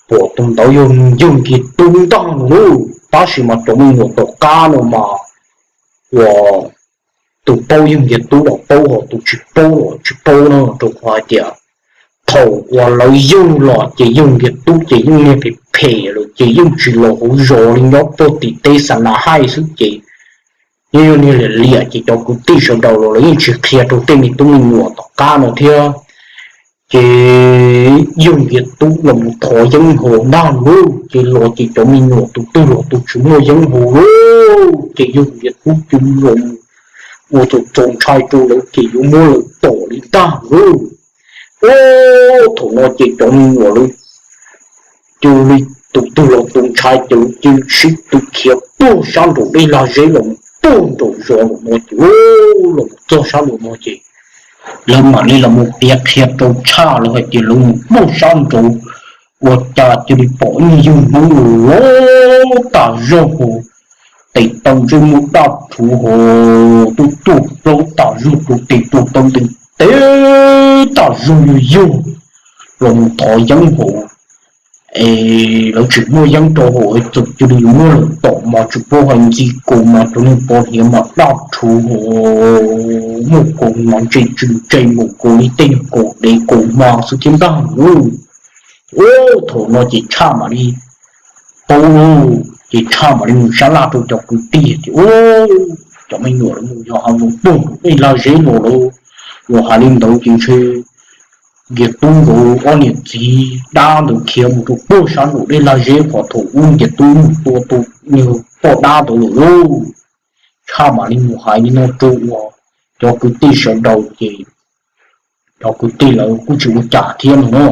pom tus ntawd yog Yawg Nkiag Tub ntag lauj. Tab sis mas cov me nyuam tom qab no mas uas tus paub Yawg Nkiag Tub los paub, ho tus tsis paub los tsis paub no, rau qhov hais tias thaum uas lawv yug los ces Yawg Nkiag Tub ces yeej niag phem phem lawm ces yeej tsis los hauv zos li, nyob puag tim teb xa na haij xwb ces yeej yog niag liam liam ces cov kwv tij sawv daws los lawv yeej tsis qhia rau tej me tub me nyuam tom qab no thiab. Ces Yawg Nkiag Tub los mus thov yeeb haus ntag lauj, ces los ces cov me nyuam tus twg los tus tsis muaj yeeb haus lauj, ces Yawg Nkiag Tub cia li los mus ua txaus ntshai rau lawv ces yuav muab lawv tom li ntag lauj. Ub, thaum no ces cov me nyuam lawv cia li tus twg los tus ntshai ces lawv cia li sib tw khiav puag sab nraum dej lag zeb los mus puag nraum zos los no ces, los mus txog sab nraum no ces lawv mam li los mus piav qhia rau Tshaj, lawv hais tias lawv mus puag sab nraud ua cas cia li pom ib yawg Hmoob los tas zog hos, tes taw ntsej muag daj rhuv hos, tuaj tuaj plaub tas zog rau tes rau taw ntees tes tas zog yog yog los mus thov yeeb hos. Es lawv tsis muaj yeeb rau hauv, txawm cia li muab lawv tom mas tsis paub hais ntxi kaus mas cov niag pov hniav mas daj rhuv hos, muaj kaus mas ntse tsw ntse npaum nkaus li tej kaus dev kaus hma xwb thiab ntag lauj. Ub, thaum no ces Tshaj mam li paub lauj, ces Tshaj mam li mus sab laj rau cov kwv tij tias, Ub, cov me nyuam lawv mus yos hav zoov puag nraum dej lag zeb los lawm. Yog hais li ntawd ces ntshe Nkiag Tub nkawd ob niam txiv dab ntawd khiav mus rau puag sab nraum dej lag zeb qhov thaum ub Nkiag Tub mus tua tus niag poj dab ntawd lawm lauj. Tshaj mam li mus hais li no rau uas cov kwv tij sawv daws ces cov kwv tij lawv kuj tsis ua cas thiab no na.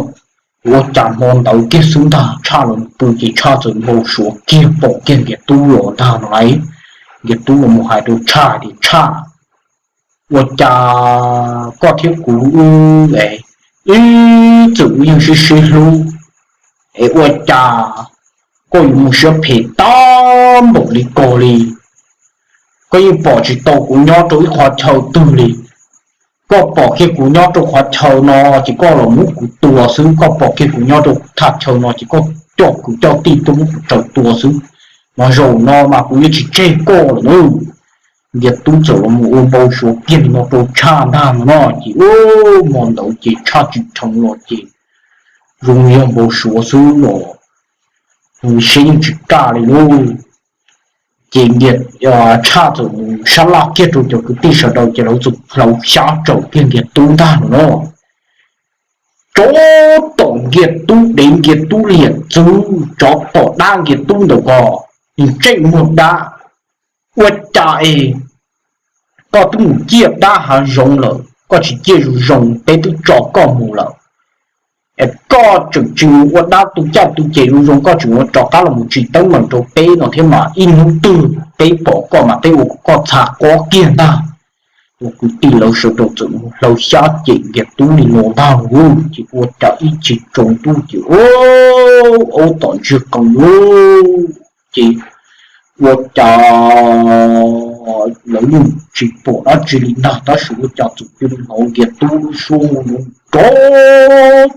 Ua cas hmo ntawd kiag xwb ntag Tshaj los pw ces Tshaj txawm npau suav kiag pom kiag Nkiag Tub los ntag no lauj. Nkiag Tub los mus hais rau Tshaj tias, Tshaj, ua cas koj thiab kuv wb, wb txawm wb yeej sib sib hlub, es ua cas koj yuav mus siab phem tag npaum li ko li? Koj yeej pom tsis tau kuv nyob rau ib qhov chaw twg li. Koj pom kiag kuv nyob rau qhov chaw no ces koj los muab kuv tua xwb, koj pom kiag kuv nyob rau thaj chaw no ces koj coj kwv coj tij tuaj muab kuv raws tua xwb. Mas zaum no mas kuv yuav tsis tseg koj lawm na. Nkiag Tub txawm los mus ua npau suav kiag li no rau Tshaj ntag no no ces, ub, hmo ntawd ces Tshaj tsim dheev los ces zoo yog npau suav xwb los, zoo siab yeej tsis kaj li lauj. Ces Tshaj txawm mus sab laj kiag rau cov kwv tij sawv daws ces lawv txawm hlawv xyab tsaum kiag Nkiag Tub ntag no no. Tsov tom Nkiag Tub dev, Nkiag Tub liam txwv, tsov tom dab Nkiag Tub ntawm ko, ntsej muag dab. Ua cas es koj twb mus ciaj dab hav zoov lawm, koj tsis ciaj zoo zoo peb twb tso koj mus lawm, es koj tseem tsis mus ua dab tu caj tu ces zoo zoo, koj tseem ua rov qab los mus tsim teeb meem rau peb no thiab mas ib hnub twg peb pom koj mas peb ua kom koj txha qob kiag ntag. Ua kwv tij lawv sawv daws txawm mus hlawv xyab cem Nkiag Tub li no ntag lauj, ces ua cas ib chim tsaus ntuj ces aub tom ntsiag qees lauj, ces ua cas lawv yeej tsis pom dab tsi li ntag, tab sis ua cas txawm cia li hnov Nkiag Tub lub suab nrov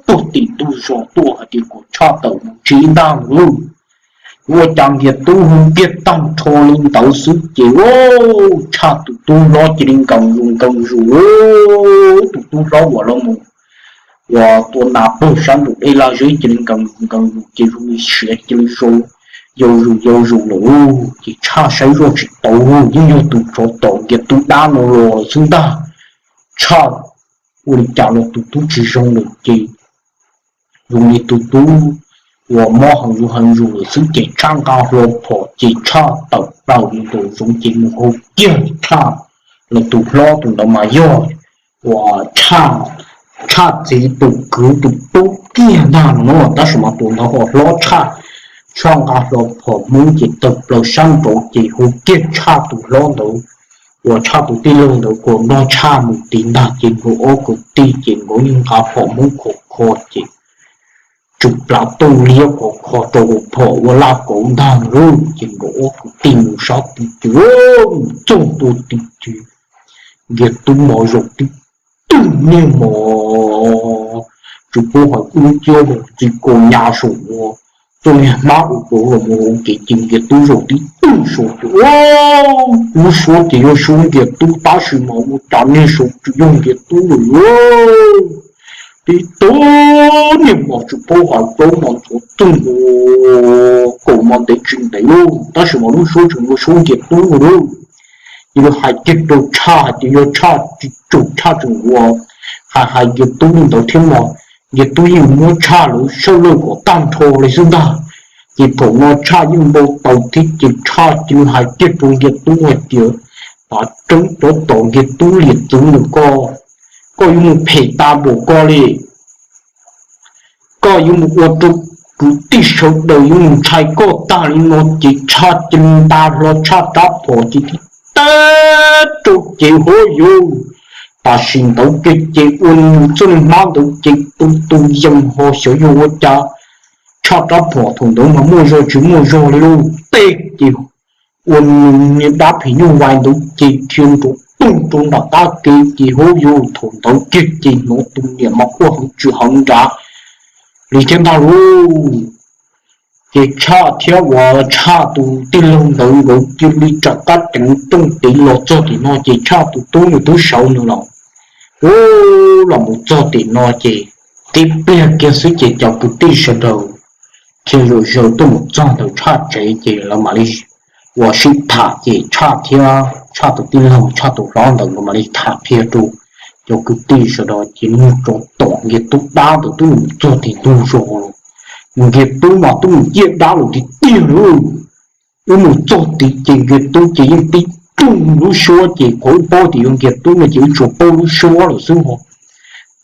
puag tim ntug zos tuaj hais tias kom Tshaj tawm mus tsev ntag lauj. Ua cas Nkiag Tub hu kiag tag nrho li ntawd xwb ces Tshaj tus tub hlob cia li nkees zus nkees zus lauj. Tus tub hlob uas los mus uas tua nas puag sab nraum dej laj zeb cia li nkees zus nkees zus ces zoo li siav cia li zoo yau zus yau zus lawm lauj. Ces Tshaj saib zoj tsis tau, yeej yog tus tsov tom Nkiag Tub dab no los lawm xwb ntag. Tshaj ua li cas los tus tub tsis zoo lawm ces zoo li tus tub uas mob heev zus heev zus lawm xwb ces Tshaj nqa hlo phom ces Tshaj tawm plaws mus nraum zoov ces mus hu kiag Tshaj, los tus hlob tus ntawd mas yog uas Tshaj txiv tus kwv tus tub kiag ntag no na, tab sis mas tus ntawd ho hlob tshaj. Tshaj nqa hlo phom Hmoob ces tawm plaws sab nraud ces hu kiag Tshaj tus hlob ntawd uas Tshaj tus tij laug ntawd kom nrog Tshaj mus tid ntag ces nkawd ob kwv tij ces nkawd yeej nqa phom Hmoob khov kho ces tsw plav tuj liab khov kho rau hauv phom ua laj kauv ntag lauj. Ces nkawd ob kwv tij mus sab tid ces mus txog ntua tid ces Nkiag Tub mos zaum tib tug niag mos, tsis paub hais ub ciab mus txi kaus nyas saum ua tuaj niag hmab ua kaus los mus hauv ces ces Nkias Tub zaum tib tug saud ces lub suab ces yog suab Nkias Tub tab sis mas ua cas niag saud tsis yog Nkias Tub lawm. Tib tug niag mos tsis paub hais plaub mos ntxuav txuj nkaus kaum mos ntev tsis ntev lauj, tab sis mas lub suab tseem ua suab Nkias Tub lauj. Ces yog hais kiag rau Tshaj hais tias yog Tshaj tsis tsum Tshaj tseem ua hais hais Nkias Tub li ntawd thiab mas Nkias Tub yeej muab Tshaj lawv sawb lawj kom tag nrho li xwb ntag. Ces thaum no Tshaj yeej npau taws thiab ces Tshaj cia li hais kiag rau Nkias Tub hais tias, Tav tseeb cov tom Nkias Tub liam txwv ntawm koj, koj yuav mus phem tas npaum koj li. Koj yuav mus ua rau kwv tij sawv daws yuav mus ntshai koj tag li no. Ces Tshaj cia li nta hlo Tshaj rab phom ces tib teg rau ces hov yus, tam sim ntawd kiag ces ua nws txoj niag hmab ntawd ces tu tu yees ho xyov yog ua cas Tshaj rab phom thaum ntawd mas muaj zog tsis muaj zog li lauj, teg ces ua nws niag dab phim nyuj vais ntawd ces dhia nrov toog rau nram qab kev ces hov yus, thaum ntawd kiag ces hnov tus niam mas quaj heev tsis heev nrad li thiab ntag lauj. Ces Tshaj thiab uas Tshaj tus tij laug ntawd nkawd cia li rov qab ceev rooj tid los txog tim no ces Tshaj tus tub nws twb sawv nws los, ub, los mus txog tim no ces tib pliag kiag xwb ces cov kwv tij sawv daws thiaj zaum zaws tuaj mus txog ntawm Tshaj tsev ces lawv mam li uas sib tham ces Tshaj thiab Tshaj tus tij laug Tshaj tus hlob ntawd nkawd mam li tham qhia rau cov kwv tij sawv daws ces nws rov tom Nkias Tub dab ntawd twb mus txog tim ntug zos los, Nkias Tub mas twb mus ciaj dab lawm tiag tiag lauj. Wb mus txog tid ces Nkias Tub ces yeej tib rooj lub suab ces qhov wb paub tias yog Nkias Tub no ces wb tsuas paub lub suab lawm xwb ho.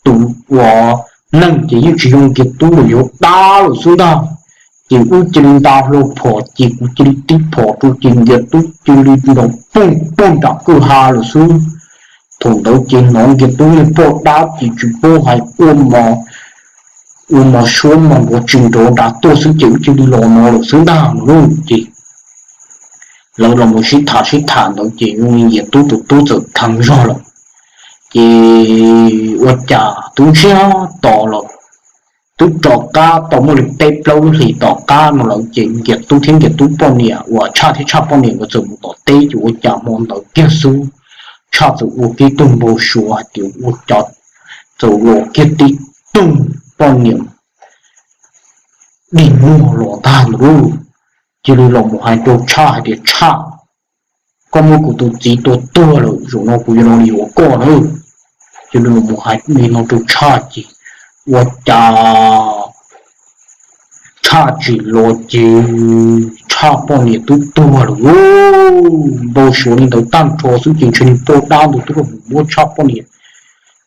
Tus uas neeg ces yeej tsis yog Nkias Tub lawm, yog dab lawm xwb ntag. Ces wb cia li nta hlo phom ces kuv cia li tib phom rau ces Nkias Tub cia li nrov poog puag nram kwj ha lawm xwb. Thaum ntawd ces hnov Nkias Tub niag poj dab ces tsis paub hais ua mos, ua mos suab mos nrov tsis nrov nrad tuaj xwb ces wb cia li los no lawm xwb ntag no lauj. Ces lawv los mus sib tham sib tham ntawd ces Nkias Tub tus tub txawm dheev zog lawm. Ces ua cas twb ntsiag to lawm, twb rov qab tau muaj li peb plaub lub hlis tom qab no lawm ces Nkias Tub thiab Nkias Tub poj niam uas Tshaj thiab Tshaj poj niam nkawd txawm mus tom teb ces ua cas hmo ntawd kiag xwb Tshaj txawm ua kiag tug npau suav hais tias ua cas txawm los kiag tib tug poj niam dig muag los ntag ntawd lauj. Cia li los mus hais rau Tshaj hais tias, Tshaj, koj muab kuv tus txiv tua tuag lawm, zaum no kuv yuav los yuav koj na. Cia li los mus hais li no rau Tshaj ces ua cas Tshaj tsim los ces Tshaj poj niam twb tuag lawm lauj. Npau suav li ntawd tag nrho xwb ces ntshe niag poj dab ntawd twb los mus muab Tshaj poj niam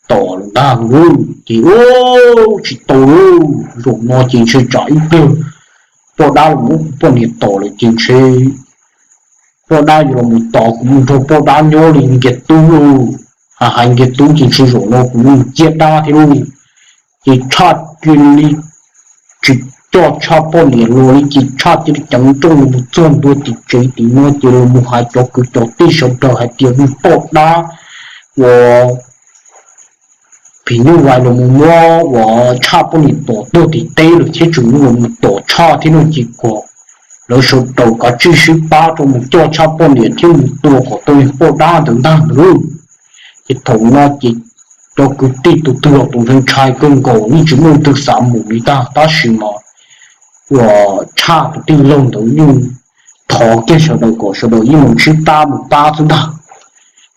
tom lawm ntag lauj. Ces ua tsis tau lauj, zaum no ces ntshe tsam ib pliag poj dab los muab kuv poj niam tom lawm ces ntshe poj dab yuav los mus tos kuv mus nrog poj dab nyob li Nkias Tub lauj. Hais hais Nkias Tub ces ntshe zaum no kuv yuav mus ciaj dab thiab lauj. Ces Tshaj cia li tsis coj Tshaj poj niam los li ces Tshaj cia li ceev nrooj los mus txog ntua tim tsev tim no ces los mus hais cov kwv cov tij sawv daws hais tias niag poj dab uas phim nyuj vais los mus muab uas Tshaj poj niam tom tuag tim teb lawm thiab tseem los mus tom Tshaj thiab no ces kom lawv sawv daws kav tsij sib pab rau mus coj Tshaj poj niam thiab mus tua kom tau niag poj dab ntawd ntag ntag lauj. Ces thaum no ces cov kwv tij tus twg los tus ntshai ntshai kawg nkaus, yeej tsis muaj leej twg xav mus li ntag, tab sis mas uas Tshaj tus tij laug ntawd yeej thov kiag sawv daws kom sawv daws yeej mus sib pab mus pab xwb ntag.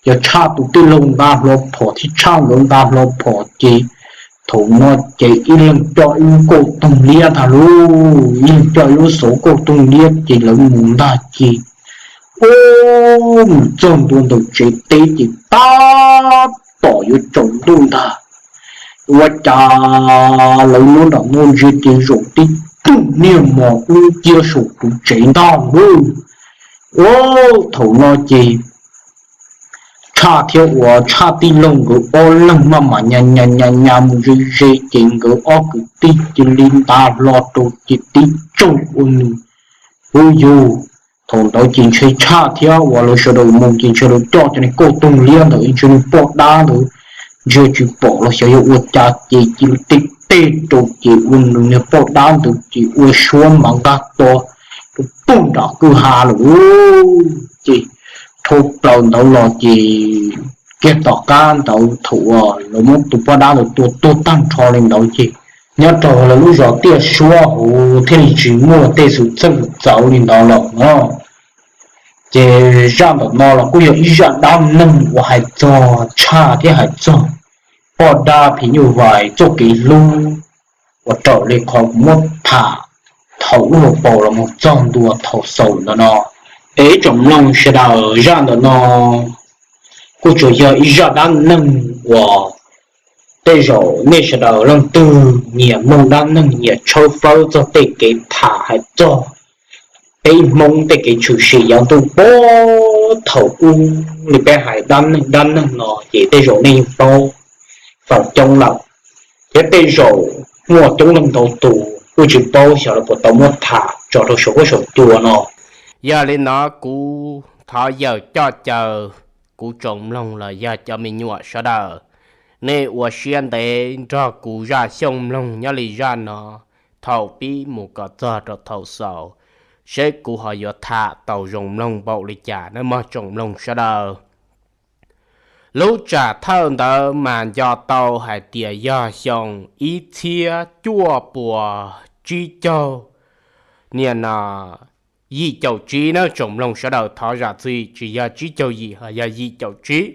Yog Tshaj tus tij laug nta hlo phom thiab Tshaj nkawd nta hlo phom ces thaum no ces ib leeg coj ib lub kauj toog liab ntag lauj, ib leeg coj ib lub xauv kauj toog liab ces lawv mus ntag ces ub, mus txog ntua ntawm tsev teb ces tab tom yuav tsaus ntuj ntag, ua cas lawv nyob nram no ntsia ces zaum tib tug niag mos dub nciab saum tus tsev ntag lauj. Ua thaum no ces Tshaj thiab uas Tshaj tij laug nkawd ob leeg maj mam nyas nyas nyas nyas mus ze ze ces nkawd ob kwv tij cia li nta hlo rau ces tib tsaug ua nws, huv yus. Thaum ntawd ces ntshe Tshaj thiab uas lawv sawv daws mus ces ntshe lawv coj cov niag kauj toog liab ntawd ntshe niag poj dab ntawd ntsia tsis pom los xyov yog ua cas ces cia li tib tej rau ces ua nws niag poj dab ntawd ces ua suab mas nqaj to rau pug nram kwj ha lawm. Ces dhau plaws ntawd los ces kiag tom qab ntawd thaum uas lawv muab tus poj dab ntawd tua tuag tag nrho li ntawd ces nyob rau lawv lub zos Tiaj Suab hauv thiaj li tsis muaj tej xwm txheej txawv li ntawd lawm no. Ces zaj ntawm no los kuj yog ib zaj dab neeg uas hais txog tshaj thiab hais txog poj dab phim nyuj vais txoj kev hlub uas raws li qhov kuv muab tham thaum lub hauv paus los mus txog ntua thaum xaus ntawm no. Es ib tsoom mloog sawv daws, zaj ntawm no kuj tsuas yog ib zaj dab neeg uas tej zaum nej sawv daws leej twg nyiam mloog dab neeg nyiam tshawb fawb txog tej kev tham hais txog peb Hmoob tej kev tshwm sim yav ntuj puag thaum ub li peb hais dab neeg dab neeg no ces tej zaum nej yeej paub feem coob lawm, thiab tej zaum muaj coob leej ntau tus kuj tsis paub xyov lawv puas tau muab tham tso rau saum huab saum cua no. Yog li no kuv thov yawm coj caw kuv tsoom mloog los yog cov me nyuam sawv daws, nej ua siab ntev nrog kuv zaj xyooj mloog nyob li zaj no thaum pib mus kom txog rau thaum xaus, seb kuv ho yuav tham tau zoo mloog npaum li cas nawb mog tsoom mloog sawv daws. Lub tsam thawj ntawd mas nco tau hais tias yog xyoo ib txhiab cuaj puas tsib caug, niaj no yim caum tsib na tsoom mloog sawv daws, thov zam txim, tsis yog tsib caug yim, ho yog yim caum tsib.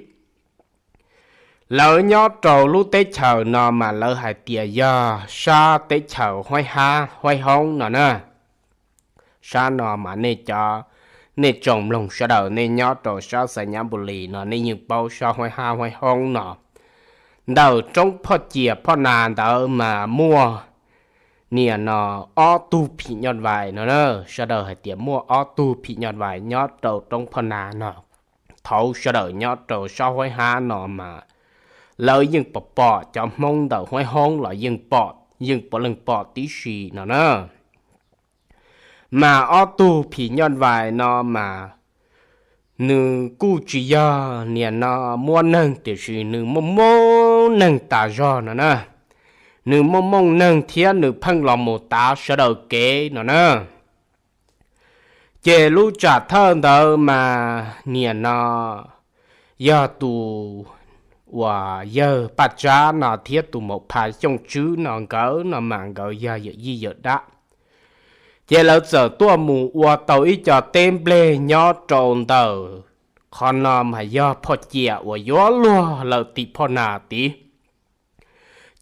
Lawv nyob rau lub teb chaws no mas lawv hais tias yog sab teb chaws Huaib Hab Huaib Hoob no na. Sab no mas nej cov, nej tsoom mloog sawv daws nej nyob rau sab Xais Nyab Npus Lis no nej yeej paub sab Huaib Hab Huaib Hoob no. Ntawm roob Phoj Ciam Phoj Nas ntawd mas muaj niaj no ob tug phim nyuj vais no na. Sawv daws hais tias muaj ob tug phim nyuj vais nyob rau roob Phoj Nas no. Thaum sawv daws nyob rau sab Huaib Hab no mas lawv yeej pom pom cov Hmoob ntawm Huaib Hoob los yeej pom, yeej puav leej pom tib si no na. Mas ob tug phim nyuj vais no mas nws kuj tsis yog niaj no muab neeg, tiam sis nws muaj muaj neeg tas zog no na. Nws muaj muaj neeg thiab nws pheej los mus tav sawv daws kev no na. Ces lub tsam thawj ntawd mas niaj no yog tus uas yawg Paj Tsab no thiab tus maum Pha Xyooj Tswb no nkawd no mas nkawd yog yawm yij yawm dab. Ces lawv txawm tuaj mus ua tau ib co teb nplej nyob rau ntawm qhov no mas yog Phoj Ciam uas yuav luag lawm tim Phoj Nas tid.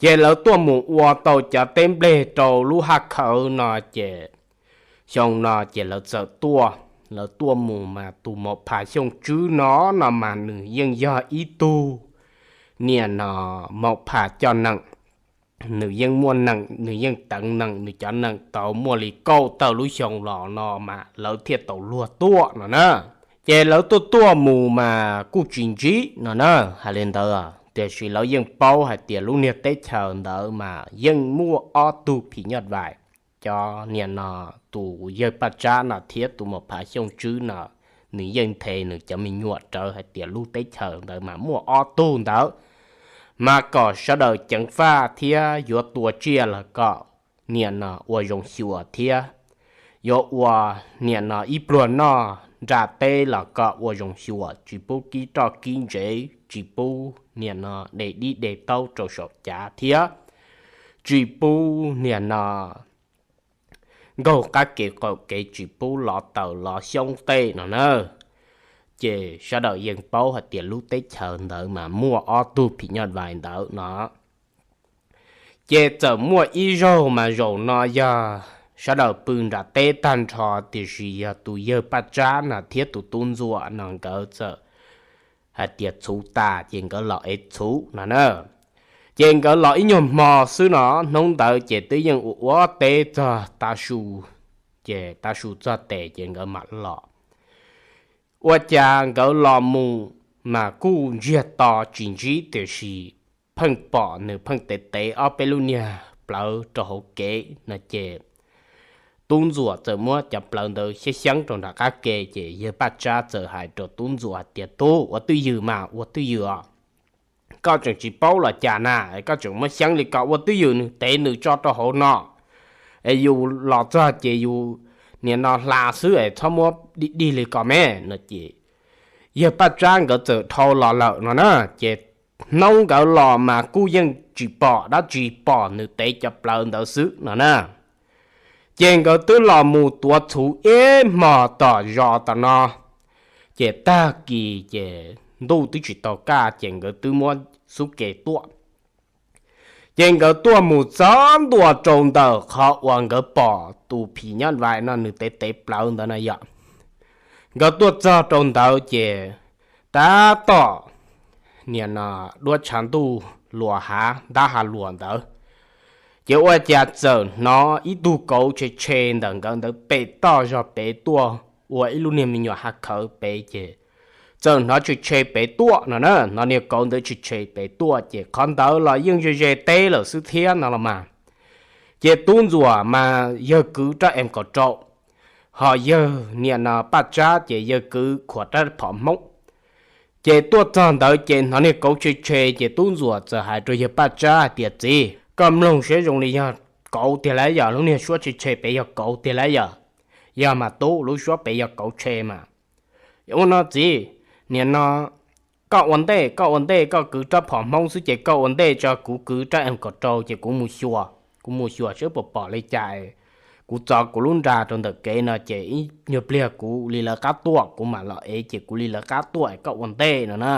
Ces lawv tuaj mus ua tau cov teb nplej rau lub haj khawv no ces xyoo no ces lawv txawm tuaj, lawv tuaj mus mas tus maum Pha Xyooj Tswb no, no mas nws yeej yog ib tug niaj no maum Pha coj nees, nws yeej muaj nees, nws yeej teev nees, nws cov nees tau muaj li kaum tawm lub xyoo los no mas lawv thiaj tau luag tuaj no na. Ces lawv tuaj tuaj mus mas kuj tsis ntsib no na, hais li ntawd, tiam sis lawv yeej paub hais tias lub niag teb chaws ntawd mas yeej muaj ob tug phim nyuj vais. Cov niaj no tus yawg Paj Tsab no thiab tus maum Pha Xyooj Tswb no, nws yeej nthe nws cov me nyuam rawv hais tias lub teb chaws ntawd mas muaj ob tug ntawd, mas kom sawv daws ceev faj thiab yuav tua tsiaj los kom niaj no ua zoo xyuas thiab yuav ua niaj no ib pluag noj nram teb los kom ua zoo xyuas, tsis pub kib roj kib ntsev, tsis pub niaj no de dib de taub rau saum cav thiab tsis pub niaj no nkaug qab kev qaum kev, tsis pub lov taws lov xyoob tej no na. Ces sawv daws yeej paub hais tias lub teb chaws ntawd mas muaj ob tug phim nyuj vais ntawd no. Ces txawm muaj ib zaug mas zaum no yog sawv daws pw nram teb tag nrho, tiam sis yog tus yawg Paj Tsab no thiab tus tub ntxuam no nkawd txawm hais tias txhuv tas ces nkawd los ev txhuv no na. Ces nkawd los ib nyuag hmo xwb no, hnub ntawd ces twb yeej ua ua teb txog tav su, ces tav su txog tes ces nkawd mam los. Ua cas nkawd los mus mas kuj ntsiag to tsis ntsib, tiam sis pheej pom nws pheej tev tev ob peb lub niag plawv rau hauv kev no ces tub ntxuam txawm muab cov plawv ntawd xyab xyeeb rau nram qab ke, ces yawg Paj Tsab txawm hais rau tub ntxuam hais tias, Tub, ua twj ywm mas, ua twj ywm os. Koj tseem tsis paub los cas na, koj tseem muab xyeeb li ko, ua twj ywm nws tev nws tso rau hauv no es yus los txog ces yus niam no hla xwb es txhob muab dig dig li ko me no ces yawg Paj Tsab nkawd txawm dhau los lawm no na. Ces hnub nkawd los mas kuj yeej tsis pom dab tsi, pom nws tev cov plawv ntawd xwb no na. Ces nkawd twb los mus tuav txhuv ib hmos tom zos tom no, ces tag kis ces ntuj twb tsis tau kaj ces nkawd twb muab xub ke tuaj. Ces nkawd tuaj mus txog ntua rau ntawm qhov uas nkawd pom tus phim nyuj vais no nws tev tev plawv ntawd no yom. Nkawd tuaj txog rau ntawd ces tab tom niam no duab tshav ntuj luas hav ntab ha luas ntawd, ces ua cas txawm hnov ib tug kauv tshe tshe ntawm nkawd ntawd pem toj zog pem tuaj, ua ib lub niag me nyuam hav khawv pem ces txawm hnov tshe tshe pem tuaj no na, hnov niag kauv ntawd tshe tshe pem tuaj ces qhov ntawd los yeej ze ze teb lawm xwb thiab no los mas. Ces tub ntsuam mas yawg kwv rab em kaum rau, ho yawg niam no Paj Tsab ces yawg kwv khuam rab phom hmoob. Ces tuaj txog ntawd ces hnov niag kauv tshe tshe ces tub ntsuam txawm hais rau yawg Paj Tsab hais tias, Txiv, koj mloog saib zoo li yog kauv tiag lauj yom, lub niag suab tshe tshe pem yog kauv tiag lauj yom? Yog mas tub, lub suab pem yog kauv tshe mas. Ua no txiv, niam no koj ua ntej, koj ua ntej, koj kwv rab phom hmoob xwb ces koj ua ntej tso, kuv kwv rab em kaum rau ces kuv mus xyuas, kuv mus xyuas saib puas pom li cas. Kuv txov kuv lub nra rau ntawm kev no ces ib nyuag pliag kuv li lawv qab tuaj, kuv mam los ev ces kuv li lawv qab tuaj es koj ua ntej no na.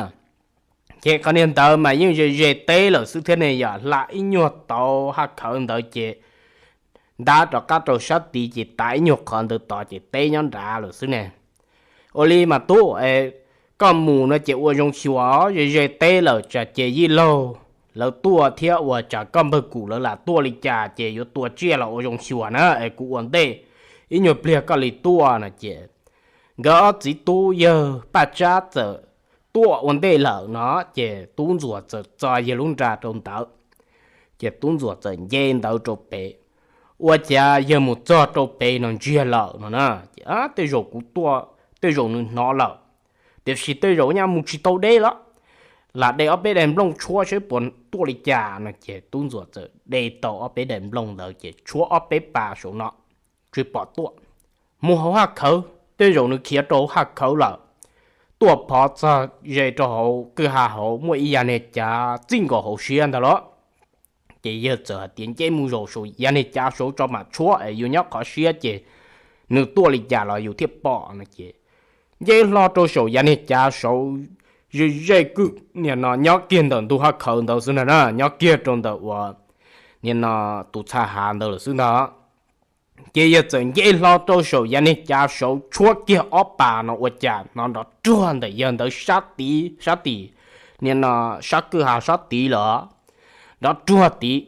Ces qhov niag ntawd mas yeej ze ze teb lawm xwb thiab ne yom, hla ib nyuag tauv haj khawv ntawd ces ntab rov qab rau sab tid ces tav ib nyuag qhov ntawd tod ces teb nyob nrad lawm xwb ne. Ua li mas tub, koj mus no ces ua zoo xyuas, ze ze teb lawm tsam ces yij laug lawv tuaj thiab ua tsam koj npawg Kum lawv lam tuaj li cas ces yuav tua tsiaj los ua zoo xyuas na es kuv ua ntej, ib nyuag pliag koj li tuaj no ces nkawd ob txiv tub yawg Paj Tsab txawm tuaj ua ntej lawm no ces tub ntsuam txawm txo yawg lub nra rau ntawd. Ces tub ntsuam txawm nce ntawd rau pem, ua cas yawg mus txog rau pem no ntsiag lawm no na. Ces tej zaum kuv tuaj, tej zaum nws hnov lawm, tiam sis tej zaum nyaj mus tsis tau deb los, lam de ob peb daim nplooj tshuab saib puas tuaj li cas no ces tub ntsuam txawm de tau ob peb daim nplooj ntawd ces tshuab ob peb pas saum no tsis pom tuaj. Mus hauv haj khawv, tej zaum nws khiav rau hauv haj khawv lawm. Tuaj phov txog ze rau hauv kwj ha hauv muaj ib yav niag cav txij nkaus hauv siab ntag los. Ces yawg txawm hais tias nce mus zaum saum yav niag cav saud tso mam tshuab es yus nyob qhov siab ces nws tuaj li cas los yus thiaj pom no ces nce hlo rau saum yav niag cav saud, ze ze kwj niag no nyob kiag ntawm ntug haj khawv ntawd xwb ntag na, nyob kiag rau ntawm uas niag no tus txha hav ntawd lawm xwb ntag. Ces yawg txawm nce hlo rau saum yav niag cav saud tshuab kiag ob pas no ua cas hnov nrov ruag ntawm yawg ntawd sab tid, sab tim niag no sab kwj ha sab tid lawm, nrov ruag tid.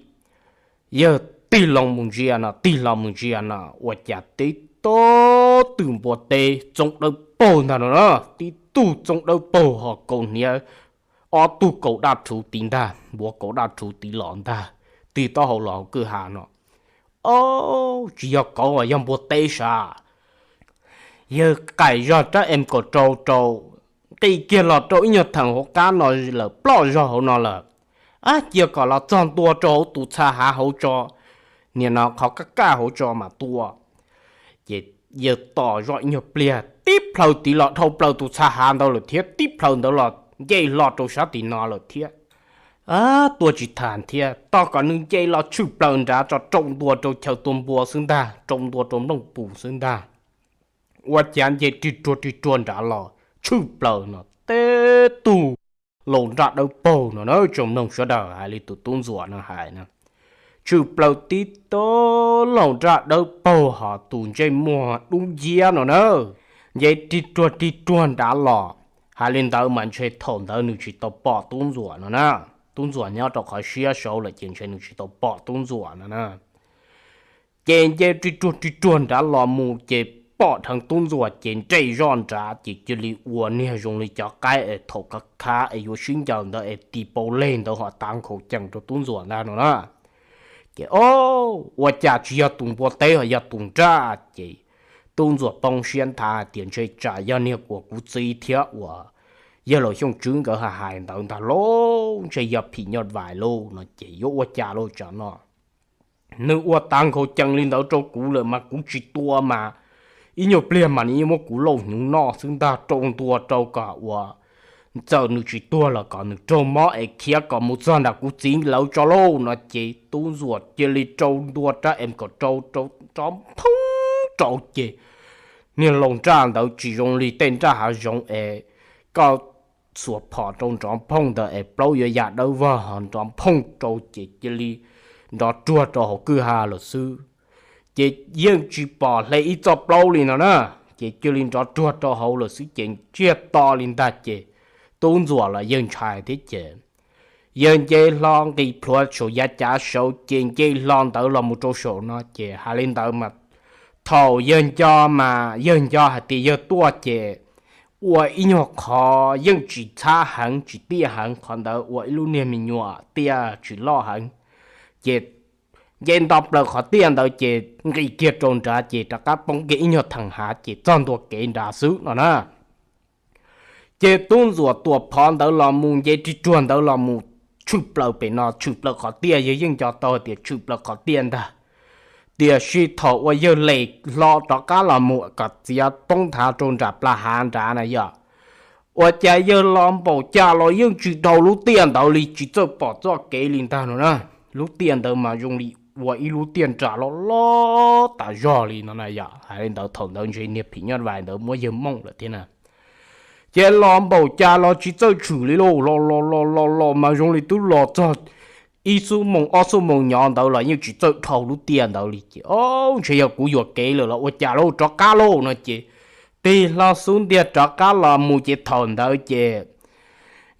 Yawg tig loo mus ntsia no, tig loo mus ntsia no ua cas tib tug twm npua teb txoov dawb paug ntag no na, tib tug txoov dawb paug ho kaus hniav, ob tug kaus daj rhuv tid ntag, npua kaus daj rhuv tid los ntag, tig taub hau los hauv kwj ha no. Ob, tsis yog kauv, yog npua teb sav. Yawg qaim zog rab em kaum rau rau, nqis kiag los rau ib nyuag theem hauv qab no lawm, ploj zog hauv no lawm. Ab, cia kom los txog ntua rau hauv tus txha hav hauv tso, niag no qhov kaj kaj hauv tso mas tua. Ces yawg tos zoj ib nyuag pliag, tib plhaw tid los dhau plaws tus txha hav ntawd lawm thiab, tib plhaw ntawd los nce hlo rau sab tim no lawm thiab. Ab, tua tsis tas thiab, tos kom nws nce los tshwj plaws nrad tso, rau ntua rau chaw tua npua xwb ntag, rau ntua rau nplooj pus xwb ntag. Ua cas nce rig ruag rig ruag nrad los tshwj plaws no tib tug laus nraj dawb paug no na, tsoom mloog sawv daws, hais li tus tub ntxuam no hais na. Tshwj plaws tib tug laus nraj dawb paug ho tus ntsej muag dub nciab no na, nce rig ruag rig ruag nrad los. Hais li ntawd mas ntshe thaum ntawd nws tsis tau pom tub ntxuam no na. Tub ntxuam nyob rau qhov siab saud lawm ces ntshe nws tsis tau pom tub ntxuam no na. Ces nce rig ruag rig ruag nrad los mus ces pom dheev tub ntxuam ces nres zoj nrad ces cia li ua niag zoo li cov qaib es thaum khav khav es yuav sib ncaws ntawd es tis paus leg ntawd ho tav nkhaus cees rau tub ntxuam ntag no na. Ces o, ua cas tsis yog tus npua teb ho yog tus nraj ces tub ntxuam poob siab nthav hais tias ntshe tsam yog niag uas kuv txiv thiab uas yawg laus Xyooj Tswb nkawd hais hais ntawd ntag lauj, ntshe yog phim nyuj vais lauj no ces yuav ua cas lauj tsam no. Nws ua tag nkaus cees li ntawd rau kuv lawm mas kuv tsis tua mas ib nyuag pliag mas nws yeej muab kuv lauj hnyuv noj xwb ntag, rau ntua rau kom uas txawm nws tsis tuag los kom nws raug mob es khiav kom mus txog nram kuv txiv lawv tso lauj no ces tub ntxuam cia li rau ntua rab M kaum rau rau nrov phooj rau ces niag laus nraj ntawd tsis zoo li tej nraj hav zoov es koj xuas phom rau nrov phooj ntawd es plaub yuav ya dawb vog ho nrov phooj rau ces cia li nrov ruag rau hauv kwj ha lawm xwb. Ces yeej tsis pom hle ib txoj plaub li no na, ces cia li nrov ruag rau hauv lawm xwb ces ntsiag to li ntag ces tub ntxuam los yawg ntshai thiab ces yawg nce hlo nqis plhuav saum yav cav saud ces nce hlo ntawd los mus rau saum no ces hais li ntawd mas thaum yawg nco mas yawg nco hais tias yawg tuaj ces ua ib nyuag qhov yeej tsis txhab heev tsis tiaj heev, qhov ntawd ua ib lub niag me nyuam tiaj tsis loj heev. Ces nce nto plaws qhov tiaj ntawd ces nqis kiag rau nrad ces rov qab poob kiag ib nyuag theem hav ces txog ntua kev nrad xwb no na. Ces tub ntxuam tuam phov ntawd los mus nce rig ruag ntawd los mus tshwm plaws pem no, tshwm plaws qhov tiaj, yawg yeej nco tau tias tshwm plaws qhov tiaj ntag. Tiam sis thaum uas yawg les hlo rov qab los mus kom txiav poob nthav rau nram plas hav nrad na yog, ua cas yawg los npaum cas los yeej tsis dhau lub tiaj ntawd li, tsis txawj pom txoj kev li ntag no na. Lub tiaj ntawd mas zoo li ua ib lub tiaj nras loj loj tas zog li no na yog. Hais li ntawd thaum ntawd ntshe niag phim nyuj vais ntawd muab yawg mooj lawm thiab na. Ces los npaum cas los tsis txawj tshwm li lauj, los los los los los mas zoo li twb los txog ib xuab moos ob xuab moos nyob ntawd los yeej tsis txawj dhau lub tiaj ntawd li ces, o, ntshe yog kuv yuam kev lawm los ua cas lauj, rov qab lauj no ces tig hlo xub ntiag rov qab los mus ces thaum ntawd ces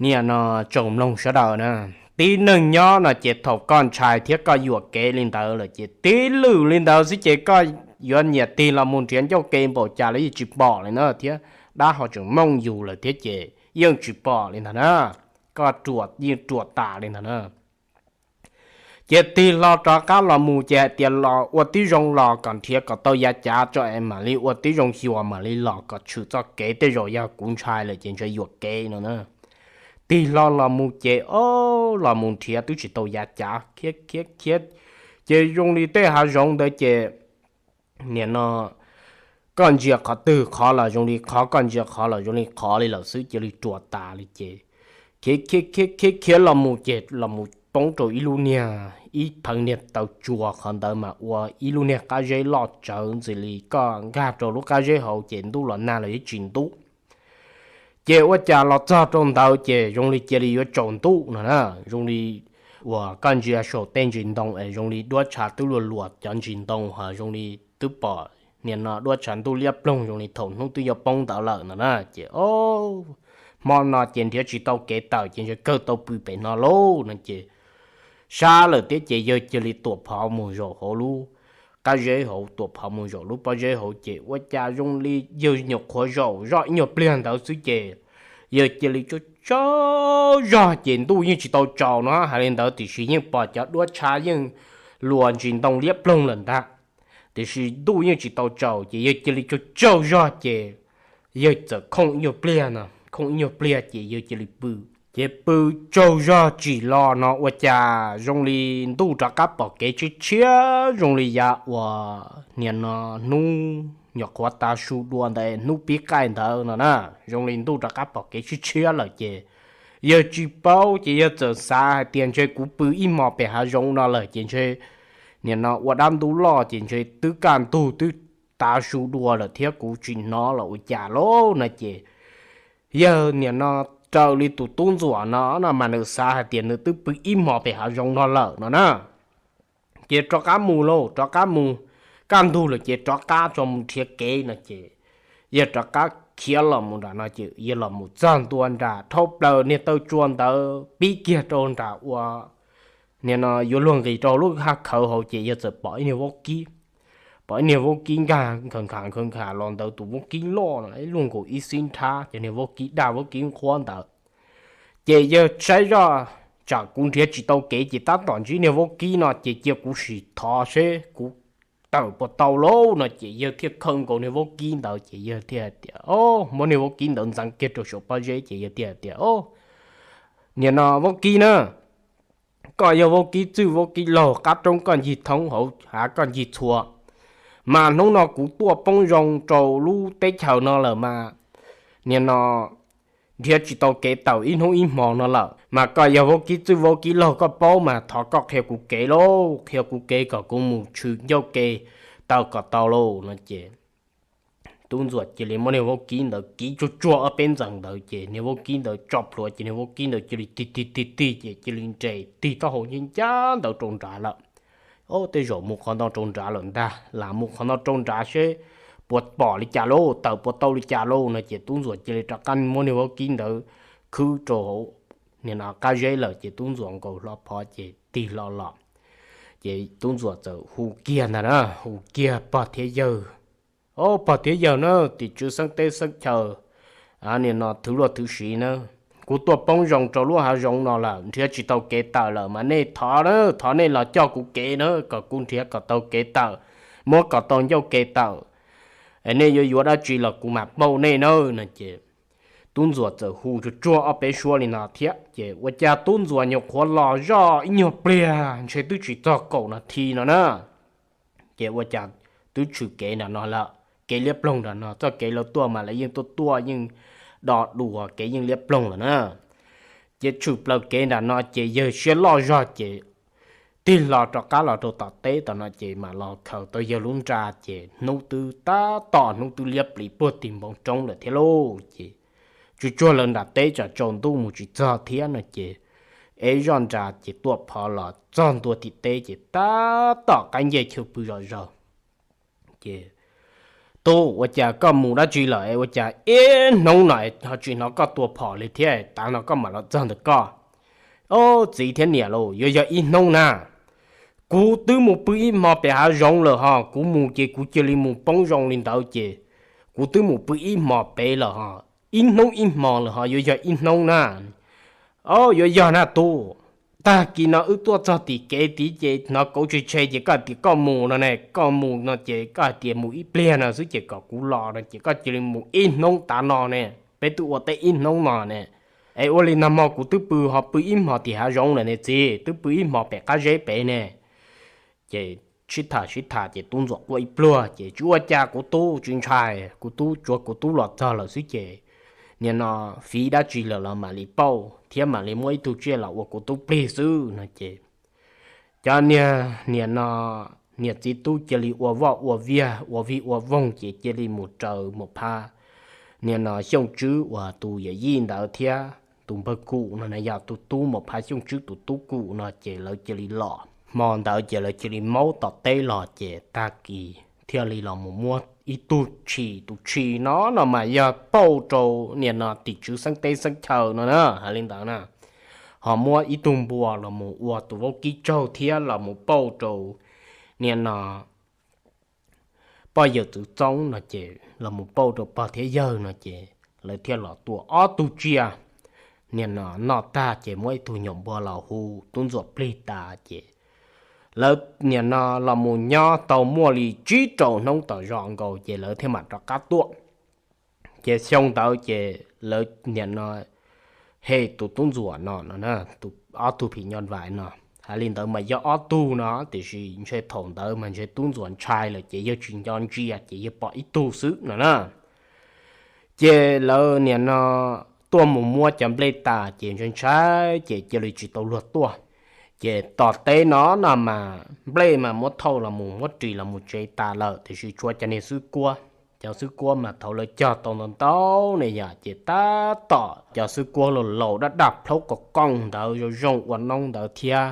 niam no tsoom mloog sawv daws na, tib neeg nyob no ces thaum koj ntshai thiab koj yuam kev li ntawd lawm ces tib lwm li ntawd xwb ces koj yuav nyiam tig los mus nrhiav ncauj ke npaum cas los yeej tsis pom li na thiab dab ho tseem mooj yus lawm thiab ces yeej tsis pom li ntag na. Koj ruam yeej ruam tas li ntag na. Ces tig hlo rov qab los mus ces hais tias los ua tib zoo los kom nrhiav kom tau yav cav tso es mam li ua tib zoo xyuas mam li los kom tshwm txoj kev, tej zaum yog kuv ntshai lawm ces ntshe yuam kev no na. Tig hlo los mus ces o, los mus nrhiav twb tsis tau yav cav khiav khiav khiav, ces zoo li tej hav zoov ntawd ces nim no koj ntsia qhov twg qhov los zoo li qhov, koj ntsia qhov los zoo li qhov li lawm xwb, cia li ruam tas li ces khiav khiav khiav khiav khiav los mus ces los mus poob rau ib lub niag, ib pheev niag taw tsua, qhov ntawd mas ua ib lub niag qab zeb loj tsawv ntxim li koj nkag rau lub qab zeb hauv ces ntuj los nag los yeej tsis ntub. Ces ua cas los txog rau ntawd ces zoo li cia li yuav tsaus ntuj no na, zoo li uas koj ntsia saum tej ntsis ntoo es zoo li duab tshav twb luag luas cov ntsis ntoo ho zoo li twb pom nim no duab tshav ntuj liab ploog zoo li thaum hnub twb yuav poob ntawd lawm no na. Ces o, hmo no ces nrhiav tsis tau kev tawm ces ntshe kawg tau pw pem no lauj no ces sab lawm thiab ces yawg cia li tuam phov mus zaum hauv lub qab zeb hauv, tuam phov mus zaum lub pob zeb hauv ces ua cas zoo li yawg nyuam qhuav zaum zoj ib nyuag pliag ntawd xwb ces yawg cia li tsaug tsaug zog ces ntuj yeej tsis tau tsaus no hais li ntawd tiam sis yeej pom cov duab tshav yeej luas ntsis ntoo liab ploog lawm ntag. Tiam sis ntuj yeej tsis tau tsaus ces yawg cia li tsaug tsaug zog ces yawg txawm khooj ib nyuag pliag no, khooj ib nyuag pliag ces yawg cia li pw. Ces pw tsaug zog tsim los no ua cas zoo li ntuj rov qab pom kev tshiab tshiab zoo li yav uas nim no hnub nyuam qhuav tav su dua ntawd hnub pib qaij ntawd no na, zoo li ntuj rov qab pom kev tshiab tshiab lawm ces yawg tsis paub ces yawg txawm xav hais tias ntshe kuv pw ib hmos pem hav zoov no lawm ces ntshe nim no ua dab ntub loj ces ntshe twb kaj ntug twb tav su dua lawm thiab kuv tsis hnov los ua cas lauj no ces yawg nim no raws li tus tub ntxuam no no mas nws xav hais tias nws twb pw ib hmos pem hav zoov no lawm no na. Ces rov qab mus lauj, rov qab mus, kaj ntug lawm ces rov qab tso mus nrhiav kev no ces yawg rov qab khiav los mus nram no ces yawg los mus txog ntua nram dhau plaws niag taw tsua ntawd pib kiag rau nram ua nim no yuav luag nqis rau lub haj khawv hauv ces yawg txawm pom ib niag vaub kib, pom ib niag vaub kib nkag nkhaws nkhaws nkhaws nkhaws los ntawd tus vaub kib loj no ib luaj nkaus ib xib nrhab ces niag vaub kib daj vaub kib nqhuab ntawd. Ces yawg saib zoj tsam kuv nrhiav tsis tau kev ces tab tom ntsib niag vaub kib no ces cia kuv sim thov seb kuv tawm puas tau lauj no ces yawg thiaj khawm nkaus niag vaub kib ntawd ces yawg thiaj hais tias, o, muab niag vaub kib ntawd ntxeev kiag rau saum pob zeb ces yawg thiaj hais tias, o, niag no vaub kib na, koj yog vaub kib txwj vaub kib laug, qab roob koj ncig thoob hauv hav koj ncig txhua, mas hnub no kuv tuaj poob zoo rau lub teb chaws no lawm mas, niag no nrhiav tsis tau kev tawm ib hnub ib hmo no lawm mas koj yog vaub kib txwj vaub kib laug koj paub mas thov koj qhia kuv kev lauj, qhia kuv kev kom kuv mus tshwm ncauj ke taw kom tau lauj no ces tub ntxuam cia li muab niag vaub kib ntawd kiv tsuag tsuag ob peb ntxees ntawd ces niag vaub kib ntawd tso plhuav ces niag vaub kib ntawd cia li tig tig tig tig ces cia li nres tig taub hau ncaj ncaj ntawd rau nrad lawm. O, tej zaum mus qhov no rau nrad lawm ntag, lam mus qhov no rau nrad seb puas pom li cas lauj, tawm puas tau li cas lauj no ces tub ntxuam cia li rov qab muab niag vaub kib ntawd khwb rau hauv niag no qab zeb lawm ces tub ntxuam nkaus hlo phov ces tig hlo los. Ces tub ntxuam txawm hu kiag ntag na, hu kiag pog thiab yawg, o, pog thiab yawg na, tim tswv xeeb teb xeeb chaw, niag no thwv luaj thwv siv na, kuv tuaj poob zoo rau lub hav zoov no lawm nrhiav tsis tau kev tawm lawm mas nej thov na, thov nej los coj kuv kev na kom kuv nrhiav kom tau kev tawm, muab kom tau ncauj ke tawm, es nej yuav yuav dab tsi los kuv mam pauj nej na no ces tub ntxuam txawm hu tsuag tsuag ob peb suab li no thiab ces ua cas tub ntxuam nyuam qhuav los zoj ib nyuag pliag ntshe twb tsis txog kaum nas this no na. Ces ua cas twb tshwm kev nram no lawm, kev liab ploog nram no, txoj kev lawv tuaj mas lawv yeej tuaj tuaj yeej do dua kev yeej liab ploog lawm na. Ces tshwm plaws kev nram no ces yawg siab loj zog ces tig hlo rov qab los rau tom teb tom no ces mam los khaws tau yawg lub nra ces hnub twb tab tom hnub twb liab plis puag tim npoo roob lawm thiab lauj. Ces tsuag tsuag lawv nram teb tsam tsaus ntuj mus tsis txog thiab no ces ev zoj nra ces tuaj phov los txog ntua tim teb ces tab tom qaib ncej chaw pw zom zaws. Ces, tub, ua cas koj mus dab tsi lawm es ua cas ib hnub no ho tsis hnov koj tua phom li thiab, tav no koj mam los txog ntawm koj? Ob, txiv thiab niam lauj, yuav yog ib hnub na. Kuv twb mus pw ib hmo pem hav zoov lawm ho, kuv mus ces kuv cia li mus poob zoo li ntawd ces kuv twb mus pw ib hmo pem lawm ho, ib hnub ib hmo lawm ho yuav yog ib hnub na. Ob, yuav yog na tub. Tag kis no wb tuaj txog tim kev tid ces hnov kauv tshe tshe ces koj hais tias koj mus no ne, koj mus no ces koj hais tias mus ib pliag no xwb ces kom kuv los no ces koj cia li mus ib hnub tav no ne, peb twb ua teb ib hnub no ne. Es ua li nag hmo kuv twb pw ho pw ib hmo tim hav zoov lawm ne txiv, twb pw ib hmo pem qab zeb pem ne. Ces sib tham sib tham ces tub ntxuam quaj ib pluag ces tsis ua cas kuv tub tsis ntshai, kuv tub tsuav kuv tub los txog lawm xwb ces nim no fiv dab tsi lawm los mam li pauj thiab mam li muab ib tug tsiaj los ua kuv tub plig xwb no ces cov niag nim no niam txiv tub cia li ua voj ua viag ua vij ua voog ces cia li mus raws mus phav nim no Xyooj Tswb uas tus yawm yij ntawd thiab tus npawg Kum no na, yog tus tub mus phav Xyooj Tswb tus tub Kum no ces lawv cia li los. Hmo ntawd ces lawv cia li maub tom teb los ces tag kis thiaj li los mus muab ib tug tshis, tus tshis no no mas yog pauj rau nim no tim tswv xeeb teb xeeb chaw no na, hais li ntawd na. Ho muab ib tug npua los mus ua tus vaub kib tsaug thiab los mus pauj rau nim no poj yawm txwv txoob no ces los mus pauj rau pog thiab yawg no ces lawv thiaj los tua ob tug tsiaj. Nim no noj tag ces muab ib tug nyuam npua los hu tub ntxuam plig tas ces lawv nim no los mus nyob tau muaj li tsib rau hnub tom zos nkaus ces lawv thiaj mam rov qab tuaj. Ces xyoo ntawd ces lawv nim no hem tus tub ntxuam no no, tus ob tug phim nyuj vais no, hais li ntawd mas yog ob tug no tiam sis ntshe thaum ntawd mas ntshe tub ntxuam ntshai lawm ces yawg tsis nco ntsia ces yawg pom ib tug xwb no na. Ces lawv nim no tuaj mus muab cov nplej tas ces ntshai ntshai ces cia li tsis tau luag tuaj. Ces tom teb no no mas nplej mas muab thauj los mus muab ris los mus tsev tas lawm tiam sis tshuav cov niag xwb kuab. Cov xwb kuab mas thaum lawv cog tau ntau ntau ne yom ces tab tom cov xwb kuab laus laus daj daj plhaub qos qooj ntawd zoo zoo ua noob ntawd thiab.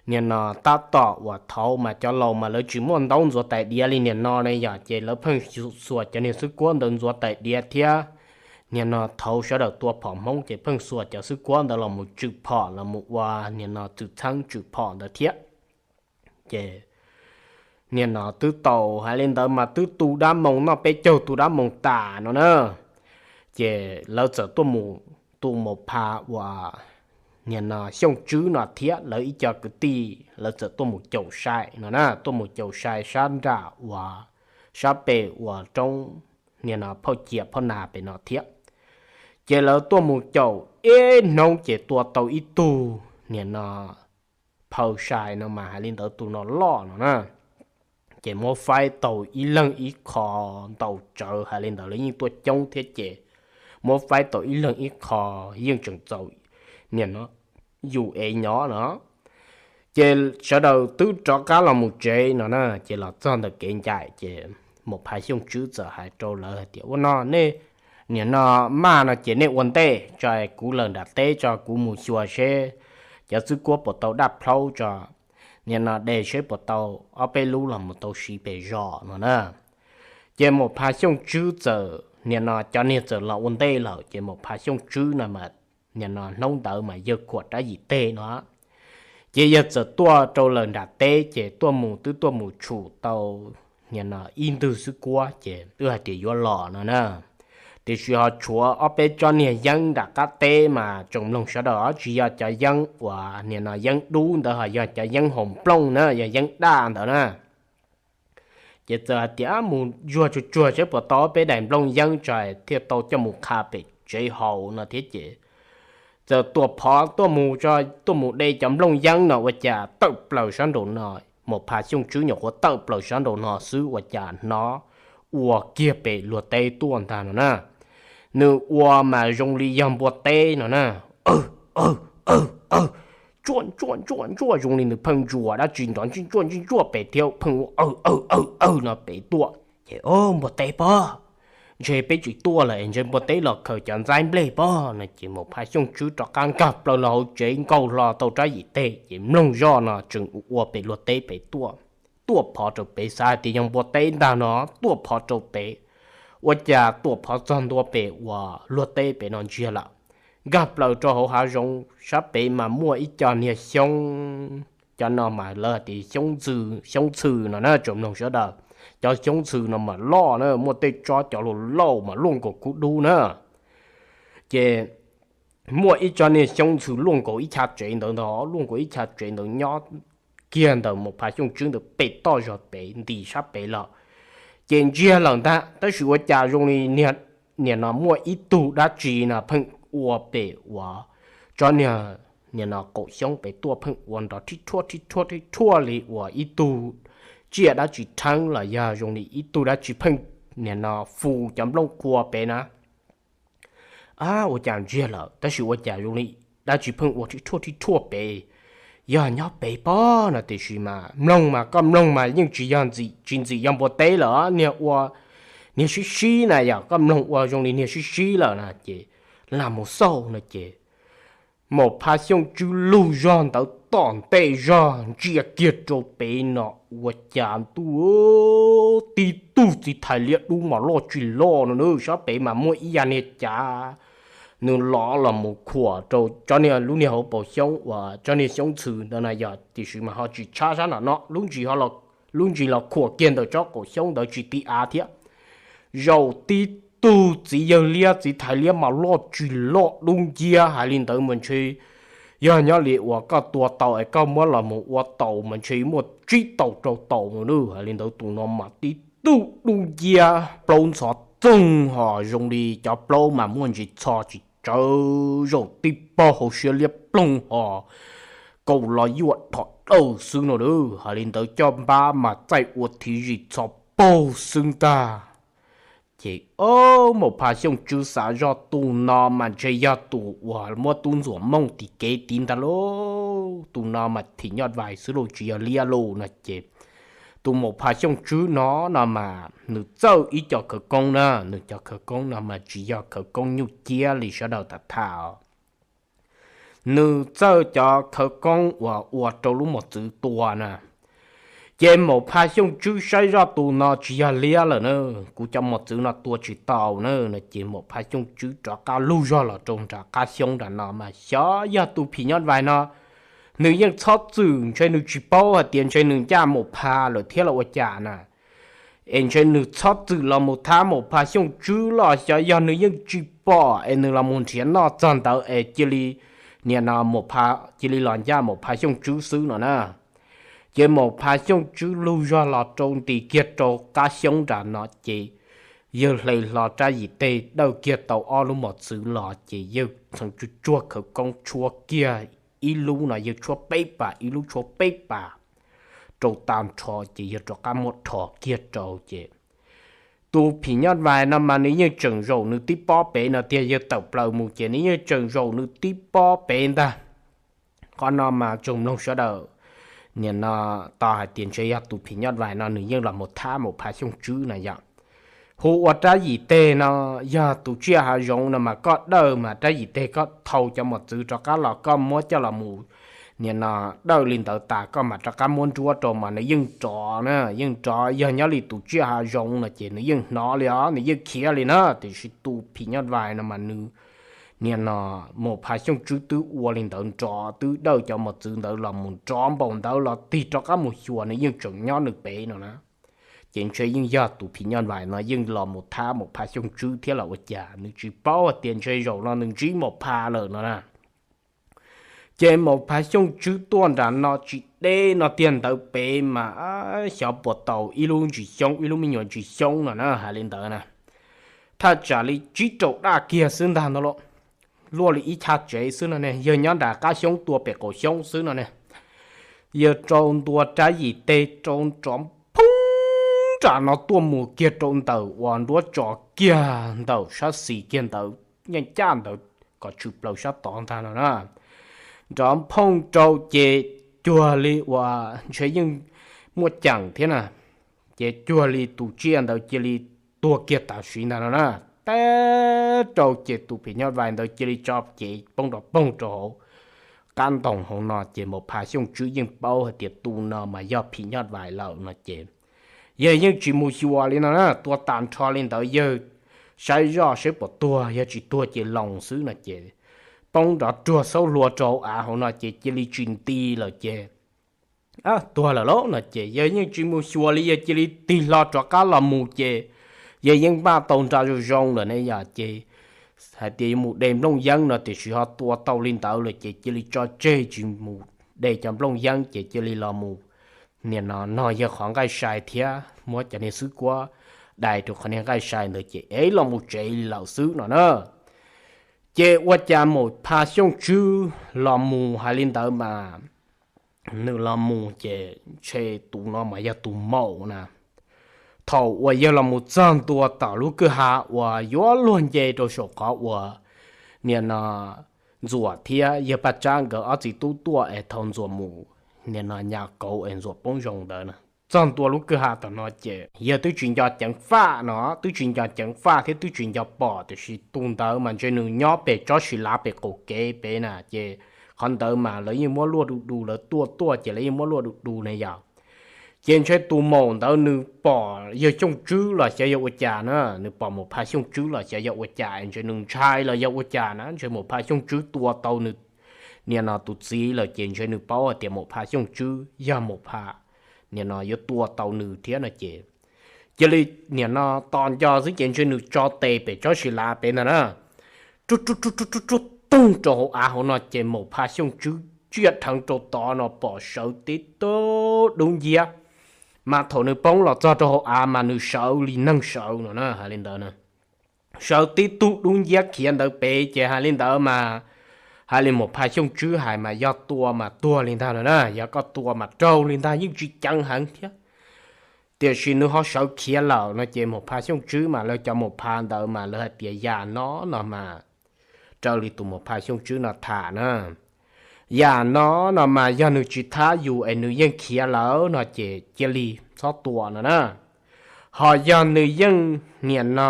Nim no tab tom uas thaud mas cov laus mas lawv tsis muaj ntaub ntxuav tais diav li nim no ne yom ces lawv pheej xuas cov niag xwb kuab ntawd ntxuav tais diav thiab. Nim no thaud sawv daws tua phom Hmoob ces pheej xuas cov xwb kuab ntawd los mus tswm phom los mus ua nim no txwm txheeb tswm phom ntawd thiab. Ces nim no twb tau hais li ntawd mas twb tu dab moo noj peb caug tu dab moo tas no na. Ces lawv txawm tuaj mus tu mus pha uas niag no Xyooj Tswb no thiab lawv ib co kwv tij lawv txawm tuaj mus caum sai no na, tuaj mus caum sai sab nram uas sab pem uas roob niag no phauj ciam phauj nas pem no thiab. Ces lawv tuaj mus caum ib hnub ces tua tau ib tug niag no phaw sai no mas hais li ntawd tus no loj no na. Ces muab faib tau ib leeg ib qho ntaus tsawv hais li ntawd lawv yeej tuaj coob thiab ces muab faib tau ib leeg ib qho yeej tseem txaus niag no yus ev nyob no. Ces sawv daws twb rov qab los mus tsev no na, ces los txog ntawm kev ncaim ces Maum Phas Xyooj Tswb txawm hais rau lawv hais tias, Ua no nej niag no maj no ces nej ua ntej tso, kuv lawm nram teb tso, kuv mus xyuas seb cov xwb kuab puas tau daj plhaub tso, niag no de seb puas tau ob peb lub los mus tau siv pem zos no na. Ces Maum Phas Xyooj Tswb txawm niag no cov niag txawm los ua ntej lawm ces Maum Phas Xyooj Tswb no mas niag no hnub ntawd mas yawg khuam rab yim teg no ces yawg txawm tuaj rau lawm nram teb ces tuaj mus twb tuaj mus tshum tau niag no ib ntwg xwb kuab ces twb hais tias yuav los no na. Tiam sis ho tshuav ob peb tsob niag yeeb nram qab teb mas tsoom mloog sawv daws tsis yog cov yeeb uas niag no yeeb dub ntawd, ho yog cov yeeb haus nplooj na, yog yeeb daj ntawd na. Ces txawm hais tias mus zuag tsuag tsuag seb puas tau ob peb daim nplooj yeeb tso thiaj tau coj mus qha pem tsev haus no thiab ces txawm tuam phov tuaj mus, tuaj mus de cov nplooj yeeb no ua cas tawm plaws sab nraum no, Maum Phas Xyooj Tswb nyuam qhuav tawm plaws sab nraum no xwb ua cas hnov ua kiag pem luag teb tuaj ntag no na. Nws ua mas zoo li yog npua teb no na, tsuaj ntsuaj ntsuaj ntsuaj zoo li nws pheej ntsuas dab tsi nrov ntsuaj ntsuaj ntsuaj pem thiab pheej ua aw aw aw aw no pem tuaj ces, Npua teb pob, ntshe peb tsis tuaj lawm es ntshe npua teb los khaws cov ntxaib nplej pob no ces Maum Phas Xyooj Tswb rov qab nkag plaws los hauv tsev nkaug hlo tau rab yim teg ces mloog zoj no tseem ua pem luag teb pem tuaj, tuaj phov rau pem, xav hais tias yog npua teb ntag no, tuaj phov rau pem, ua cas tuam phov txog ntua pem uas luag teb pem no ntsiag lawm. Nkag plaws rau hauv hav zoov sab pem mas muaj ib co niag xyoob, cov no mas lawv hais tias xyoob ntxhw no na tsoom mloog sawv daws. Cov xyoob ntxhw no mas loj na, muaj tej tsob cov luaj lauj mas luaj nkaus kub dub na. Ces muaj ib tsob niag xyoob ntxhw luaj nkaus ib chav tsev ntawd ntag, luaj nkaus ib chav tsev ntawd nyob kiag ntawm Maum Phas Xyooj Tswb ntawd pem toj zog pem ntim sab pem lawm. Ces ntsiag lawm ntag tab sis ua cas zoo li niag, niag no muaj ib tug dab tsi no pheej ua pem uas tsob niag, niag no qaum xyoob pem tuaj pheej ua nrov rhib rhuaj rhib rhuaj rhib rhuaj li uas ib tug tsiaj dab tsi rheeb los yog zoo li ib tug dab tsi pheej niag no fu cov nplooj qhuav pem na. Ab, ua cas ntsiag lawm tab sis ua cas zoo li dab tsi pheej ua rhib rhuaj rhib rhuaj pem, yog nyob pem pob no tiam sis mas mloog mas koj mloog mas yeej tsis yog ntxim, tsis ntxim yog npua teb lawm, niag ua, niag sib sib na yom, koj mloog ua zoo li niag sib sib lawm na ces lam mus xauj no ces Maum Phas Xyooj Tswb lug zog ntawd tom ntej zog ntsia kiag rau pem no ua cas ntuj, tib tug txiv thais liab dub mas loj tsis loj no na, sab pem mas muaj ib yav niag cav, nws lov los mus khuam rau tsob niag lub niag hauv paus xyoob uas tsob niag xyoob ntxhw ntawd na yom, tiam sis mas ho tsis tshab sab nram no, lub ntsis ho, lub ntsis los khuam kiag ntawm tsob qaum xyoob ntawd tsis tiv av thiab. Zaum tib tug txiv yawg liab txiv thais liab mas loj tsis loj dub nciab hais li ntawd mas ntshe yog nyob li uas koj tua tau es koj muab los mus ua taus mas ntshe muaj tsib tau rau taus no na, hais li ntawd tus no mas tib tug dub nciab plaub ntxhov txoog ho zoo li cov plaub mas muaj ntsis txho tsis tsawv, zaum tib pob hauv siab liab ploog ho kaus los yuaj dhos dawj xwb no na, hais li ntawd coj npab mas txaij ua thiv zis txho paug xwb ntag. Ces Maum Phas Xyooj Tswb xav zoj tus no mas ntshe yog tus uas muab tub ntxuam mooj tim kev tiv ntag lauj, tus no mas thim nyoj vais xwb lauj tsis yog liab lauj no ces tus Maum Phas Xyooj Tswb no no mas nws txawj ib co khawv koob na, nws cov khawv koob no mas tsis yog khawv koob nyuj ciab li sawv daws tham tham. Nws txawj cov khawv koob uas ua rau lub mos txwv tua na. Ces Maum Phas Xyooj Tswb saib zoj tus no tsis yog liab lawm na, kuv cov mos txwv no tua tsis tau na no ces Maum Phas Xyooj Tswb rov qab lug zog los rau nram qab xyoob nram no mas xyov yog tus phim nyoj vais no nws yeej txhob txwm, ntshe nws tsis paub hais tias ntshe nws ncaj Maum Phas lawm thiab los ua cas na. Es ntshe nws txhob txwm los mus thab Maum Phas Xyooj Tswb los xyov yog nws yeej tsis pom es nws los mus nrhiav noj txog ntawd es cia li niam no Maum Pha, cia li los ncaj Maum Pha Xyooj Tswb xwb no na. Ces Maum Pha Xyooj Tswb lug zog los rau nti kiag rau qab xyoob nram no ces yawg hle hlo rab yim teg dawj kiag tau ob lub mos txwv los ces yawg txheev tsuag tsuag khawv koob tshuab kiag ib lub no yawg tshuab peb pas, ib lub tshuab peb pas rau tag nrho ces yawg rov qab muab rho kiag rau ces tus phim nyuj vais no mas nws yeej tseem zaum nws tib pob pem no tiag, yawg tawm plaws mus ces nws yeej tseem zaum nws tib pob pem ntag. Qhov no mas tsoom mloog sawv daws niam no tau hais tias ntshe yog tus phim nyuj vais no nws yeej los mus thab Maum Pha Xyooj Tswb na yom. Hu ua rab yim teg no yog tus tsiaj hav zoov no mas koj dawj mas rab yim teg koj thau cov mos txwv rov qab los koj muab coj los mus niam no dawj li ntawd tas koj mam rov qab muab nruab rau mas nws yeej nrov na, yeej nrov. Yog nyob li tus tsiaj hav zoov no ces nws yeej hnov li os, nws yeej khiav li na. Tiam sis tus phim nyuj vais no mas nws niam no Maum Pha Xyooj Tswb twb ua li ntawd nrov, twb dawj cov mos txwv ntawd los mus nrov npaum ntawd los tig rov qab mus xyuas nws yeej tseem nyob nws pem no na. Ces ntshe yeej yog tus phim nyuj vais no yeej los mus thab Maum Pha Xyooj Tswb thiab los ua cas, nws tsis paub hais tias ntshe zaum no nws ntsib Maum Pha lawm no na. Ces Maum Pha Xyooj Tswb tuaj nram no tsis deb no tiag, ntawd pem mas xyov puas tau ib lub ntsis xyoob, ib lub me nyuam ntsis xyoob no na, hais li ntawd na. Thaj tsam li tsib rau daj kiag xwb ntag no lauj, luaj li ib chav tsev xwb no ne, yawg nyob nram qab xyoob tua pem qaum xyoob xwb no ne. Yawg rau ntua rab yim teg rau nrov phoob nram no tuaj mus kiag rau ntawm uas nruab tso kiag ntawm sab xis kiag ntawd, yeej caj ntawd kom tshwm plaws sab tod ntag no na. Nrov phooj rau ces cuag li uas ntshe yeej muaj ceem thiab na, ces cuag li tus tsiaj ntawd cia li tuag kiag tam sim ntag no na. Teb rau ces tus phim nyuj vais ntawd cia li tso cev poob nrov poog rau hauv qab ntoo hauv no ces Maum Pha Xyooj Tswb yeej paub hais tias tus no mas yog phim nyuj vais lawm no ces yawg yeej tsis mus xyuas li no na, tua tag nrho li ntawd yawg saib zoj saib puas tuag, yog tsis tuag ces loos xwb no ces poob nrov ruag xaub hlua rau hauv av hauv no ces cia li tsis nti lawm ces tuag lawm lauj no ces yawg yeej tsis mus xyuas li, yawg cia li tig hlo rov qab los mus ces yawg yeej npaj tau nra zoo zoo lawm ne yom, ces hais tias yuav mus de nplooj yeeb no tiam sis ho tua tau li ntawd lawm ces cia li tso tseg tsis mus de cov nplooj yeeb ces cia li los mus niam no nog yawg qhov nqaij sai thiab muab cov niag xwb kuab dai rau qhov niag nqaij sai ntawd ces ev los mus tsev li lawm xwb no na. Ces ua cas Maum Pha Xyooj Tswb los mus hais li ntawd mas nws los mus ces ntshe tus no mas yog tus maum na. Thaum uas yawg los mus txog ntua tom lub kwj ha uas yuav luag nce rau saum qhov uas niam no Ntxuam thiab yawg Paj Tsab nkawd ob txiv tub tuaj es thaum Ntxuam mus niam no nyas kauv es Ntxuam poob zoo ntawd na, txog ntua lub kwj ha tom no ces yawg twb tsis nco ceev faj no, twb tsis nco ceev faj thiab twb tsis nco pom, tiam sis tus ntawd mas ntshe nws nyob pem tsob si lav pem qaum kev pem na, ces qhov ntawd mas lawv yeej muab luaj du du, lawv tuaj tuaj ces lawv yeej muab luaj du du ne yom. Ces ntshe tus maum ntawd nws pom yawg Xyooj Tswb los xyov yog ua cas na, nws pom Maum Pha Xyooj Tswb los xyov yog ua cas, ntshe nws ntshai los yog ua cas na, ntshe Maum Pha Xyooj Tswb tua tau nws niam no tus txiv lawm ces ntshe nws paub hais tias Maum Pha Xyooj Tswb yog Maum Pha niam no yuav tua tau nws thiab no ces cia li niam no tos nco xwb ces ntshe nws tso tes pem tsob si lav pem ntag na, rub rub rub rub rub rub toog rau hauv av hauv no ces Maum Pha Xyooj Tswb tsiaj dheev rau tod no pom sawv tib tug dub nciab. Mas thaum nws poob los txog rau hauv av mas nws sawv li neeg sawv no na, hais li ntawd na. Sawv tib tug dub nciab khiav ntawd pem ces hais li ntawd mas hais li Maum Pha Xyooj Tswb hais mas yog tua mas tuag li ntag no na, yog koj tua mas raug li ntag, yeej tsis ceev heev thiab. Tiam sis nws ho sawv khiav lawm no ces Maum Pha Xyooj Tswb mas lawv cov Maum Pha ntawd mas lawv hais tias yam no no mas raws li tus Maum Pha Xyooj Tswb no tham na, yam no no mas yog nws tsis thab yus es nws yeej khiav lawm no ces cia li txhob tua no na. Ho yog nws yeej niam no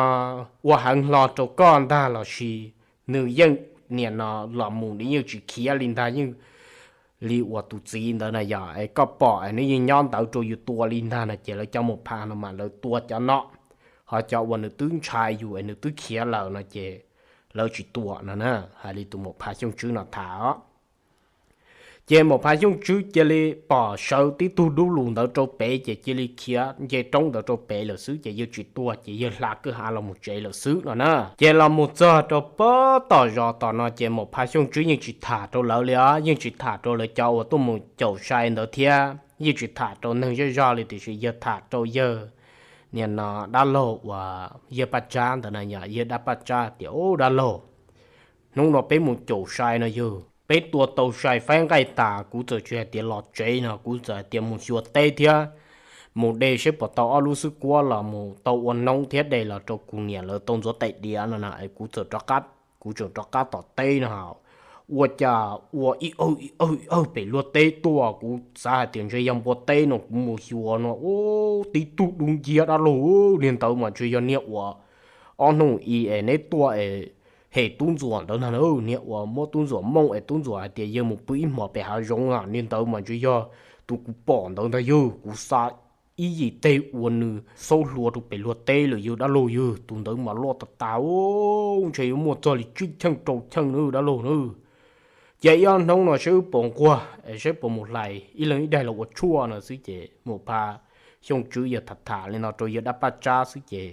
ua heev hlo rau koj ntag los sis nws yeej niam no los mus nws yeej tsis khiav li ntag, yeej li uas tus txiv ntawd na yog es koj pom es nws yeej nyob ntawd rau yus tua li ntag no ces lawv cov Maum Pha no mas lawv tua cov no. Ho cov uas nws twb ntshai yus es nws twb khiav lawm no ces lawv tsis tua no na, hais li tus Maum Pha Xyooj Tswb no tham os. Ces Maum Phas Xyooj Tswb cia li pom sawv tib tug dub lus ntawd rau pem ces cia li khiav nce roob ntawd rau pem lawm xwb ces yawg tsis tua ces yawg hla kwj ha los mus tsev lawm xwb no na. Ces los mus txog rau pem tom zos tom no ces Maum Phas Xyooj Tswb yeej tsis tham rau lawv li os, yeej tsis tham rau lawv cov uas tuaj mus caum sai ntawd thiab yeej tsis tham rau neeg zej zog li tiam sis yawg tham rau yawg niag no dab laug uas yawg Paj Tsab ntawd na, yog yawg dab Paj Tsab tias, Ub dab laug, hnub no peb mus caum sai no yawg, peb tua tau sai faib nqaij tas kuv txawm tsis hais tias los tsev no, kuv txawm hais tias mus xyuas teb thiab mus de seb puas tau ob lub xwb kuab los mus tau ua noob thiab de los rau kuv niam lawv tau ntxuav tais diav no na, kuv txawm rov qab, kuv tseem rov qab tom teb no. Ua cas ua ib awg ib awg ib awg pem luag teb tuaj, kuv xav hais tias ntshe yog npua teb no, kuv mus xyuas no ub tib tug dub nciab dab laug, niag ntawd mas ntshe yog niag uas ob hnub i es neb tuaj es hem tub ntxuam ntawd ntag na, niag uas muab tub ntxuam mooj es tub ntxuam hais tias yawg mus pw ib hmos pem hav zoov na, niag ntawd mas ntshe yog tus kuv pom ntawd ntag yawg. Kuv xa ib yim teg ua nws xaub hlua rau pem luag teb lawm yawg dab laug yawg, tus ntawd mas loj tas tas, ntshe yuav muaj txog li tsib cheej rau cheej na dab laug na. Ces ib ob hnub no saib wb puas nquag es saib puas mus hlais ib leeg ib daig los ua tshuaj no xwb ces Maum Phas Xyooj Tswb yawg tham tham li no rau yawg dab Paj Tsab xwb ces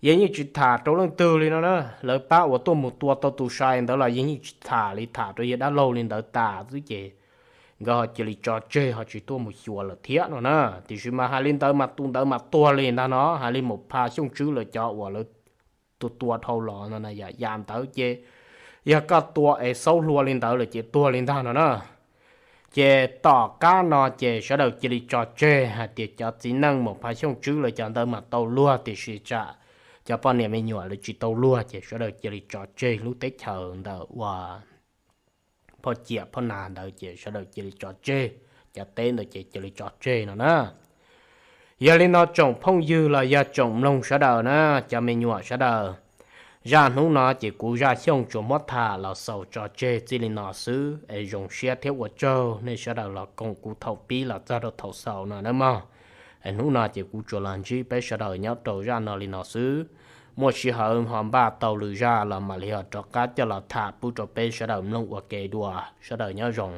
yawg yeej tsis tham rau leej twg li no na. Lawv pab uas tuaj mus tua tau tus sai ntawd los yawg yeej tsis tham li, tham rau yawg dab laug li ntawd tas xwb ces nkawd ho cia li tso tseg ho tsis tuaj mus xyuas lawm thiab no na. Tiam sis mas hais li ntawd mas tus ntawd mas tuag li ntag no, hais li Maum Phas Xyooj Tswb lawv cov uas lawv tua tua dhau los no na, yam yam ntawd ces yog koj tua es xaub hlua li ntawd lawm ces tuag li ntag no na. Ces tom qab no ces sawv daws cia li tso tseg hais tias cov txiv neej Maum Phas Xyooj Tswb lawv cov ntawd mas tau luag tiam sis tsam cov poj niam me nyuam lawv tsis tau luag ces sawv daws cia li tso tseg lub teb chaws ntawm uas phoj ciam phoj nas ntawd ces sawv daws cia li tso tseg, cov teb ntawd ces cia li tso tseg no na. Yog li no tsoom phooj ywg los yog tsoom mloog sawv daws na, cov me nyuam sawv daws, zaj hnub no ces kuv Zaj Xyooj tsuas muab tham los xaus tso tseg txij li no xwb es zoo siab thiab ua tsaug nej sawv daws los koom kuv thaum pib los txog rau thaum xaus no nawb mog. Es hnub no ces kuv tsuas los ntsib peb sawv daws nyob rau zaj no li no xwb. Muaj sij hawm ho npaj tau lwm zaj los mam li ho rov qab coj los tham pub rau peb sawv daws mloog ua ke dua. Sawv daws nyob zoo.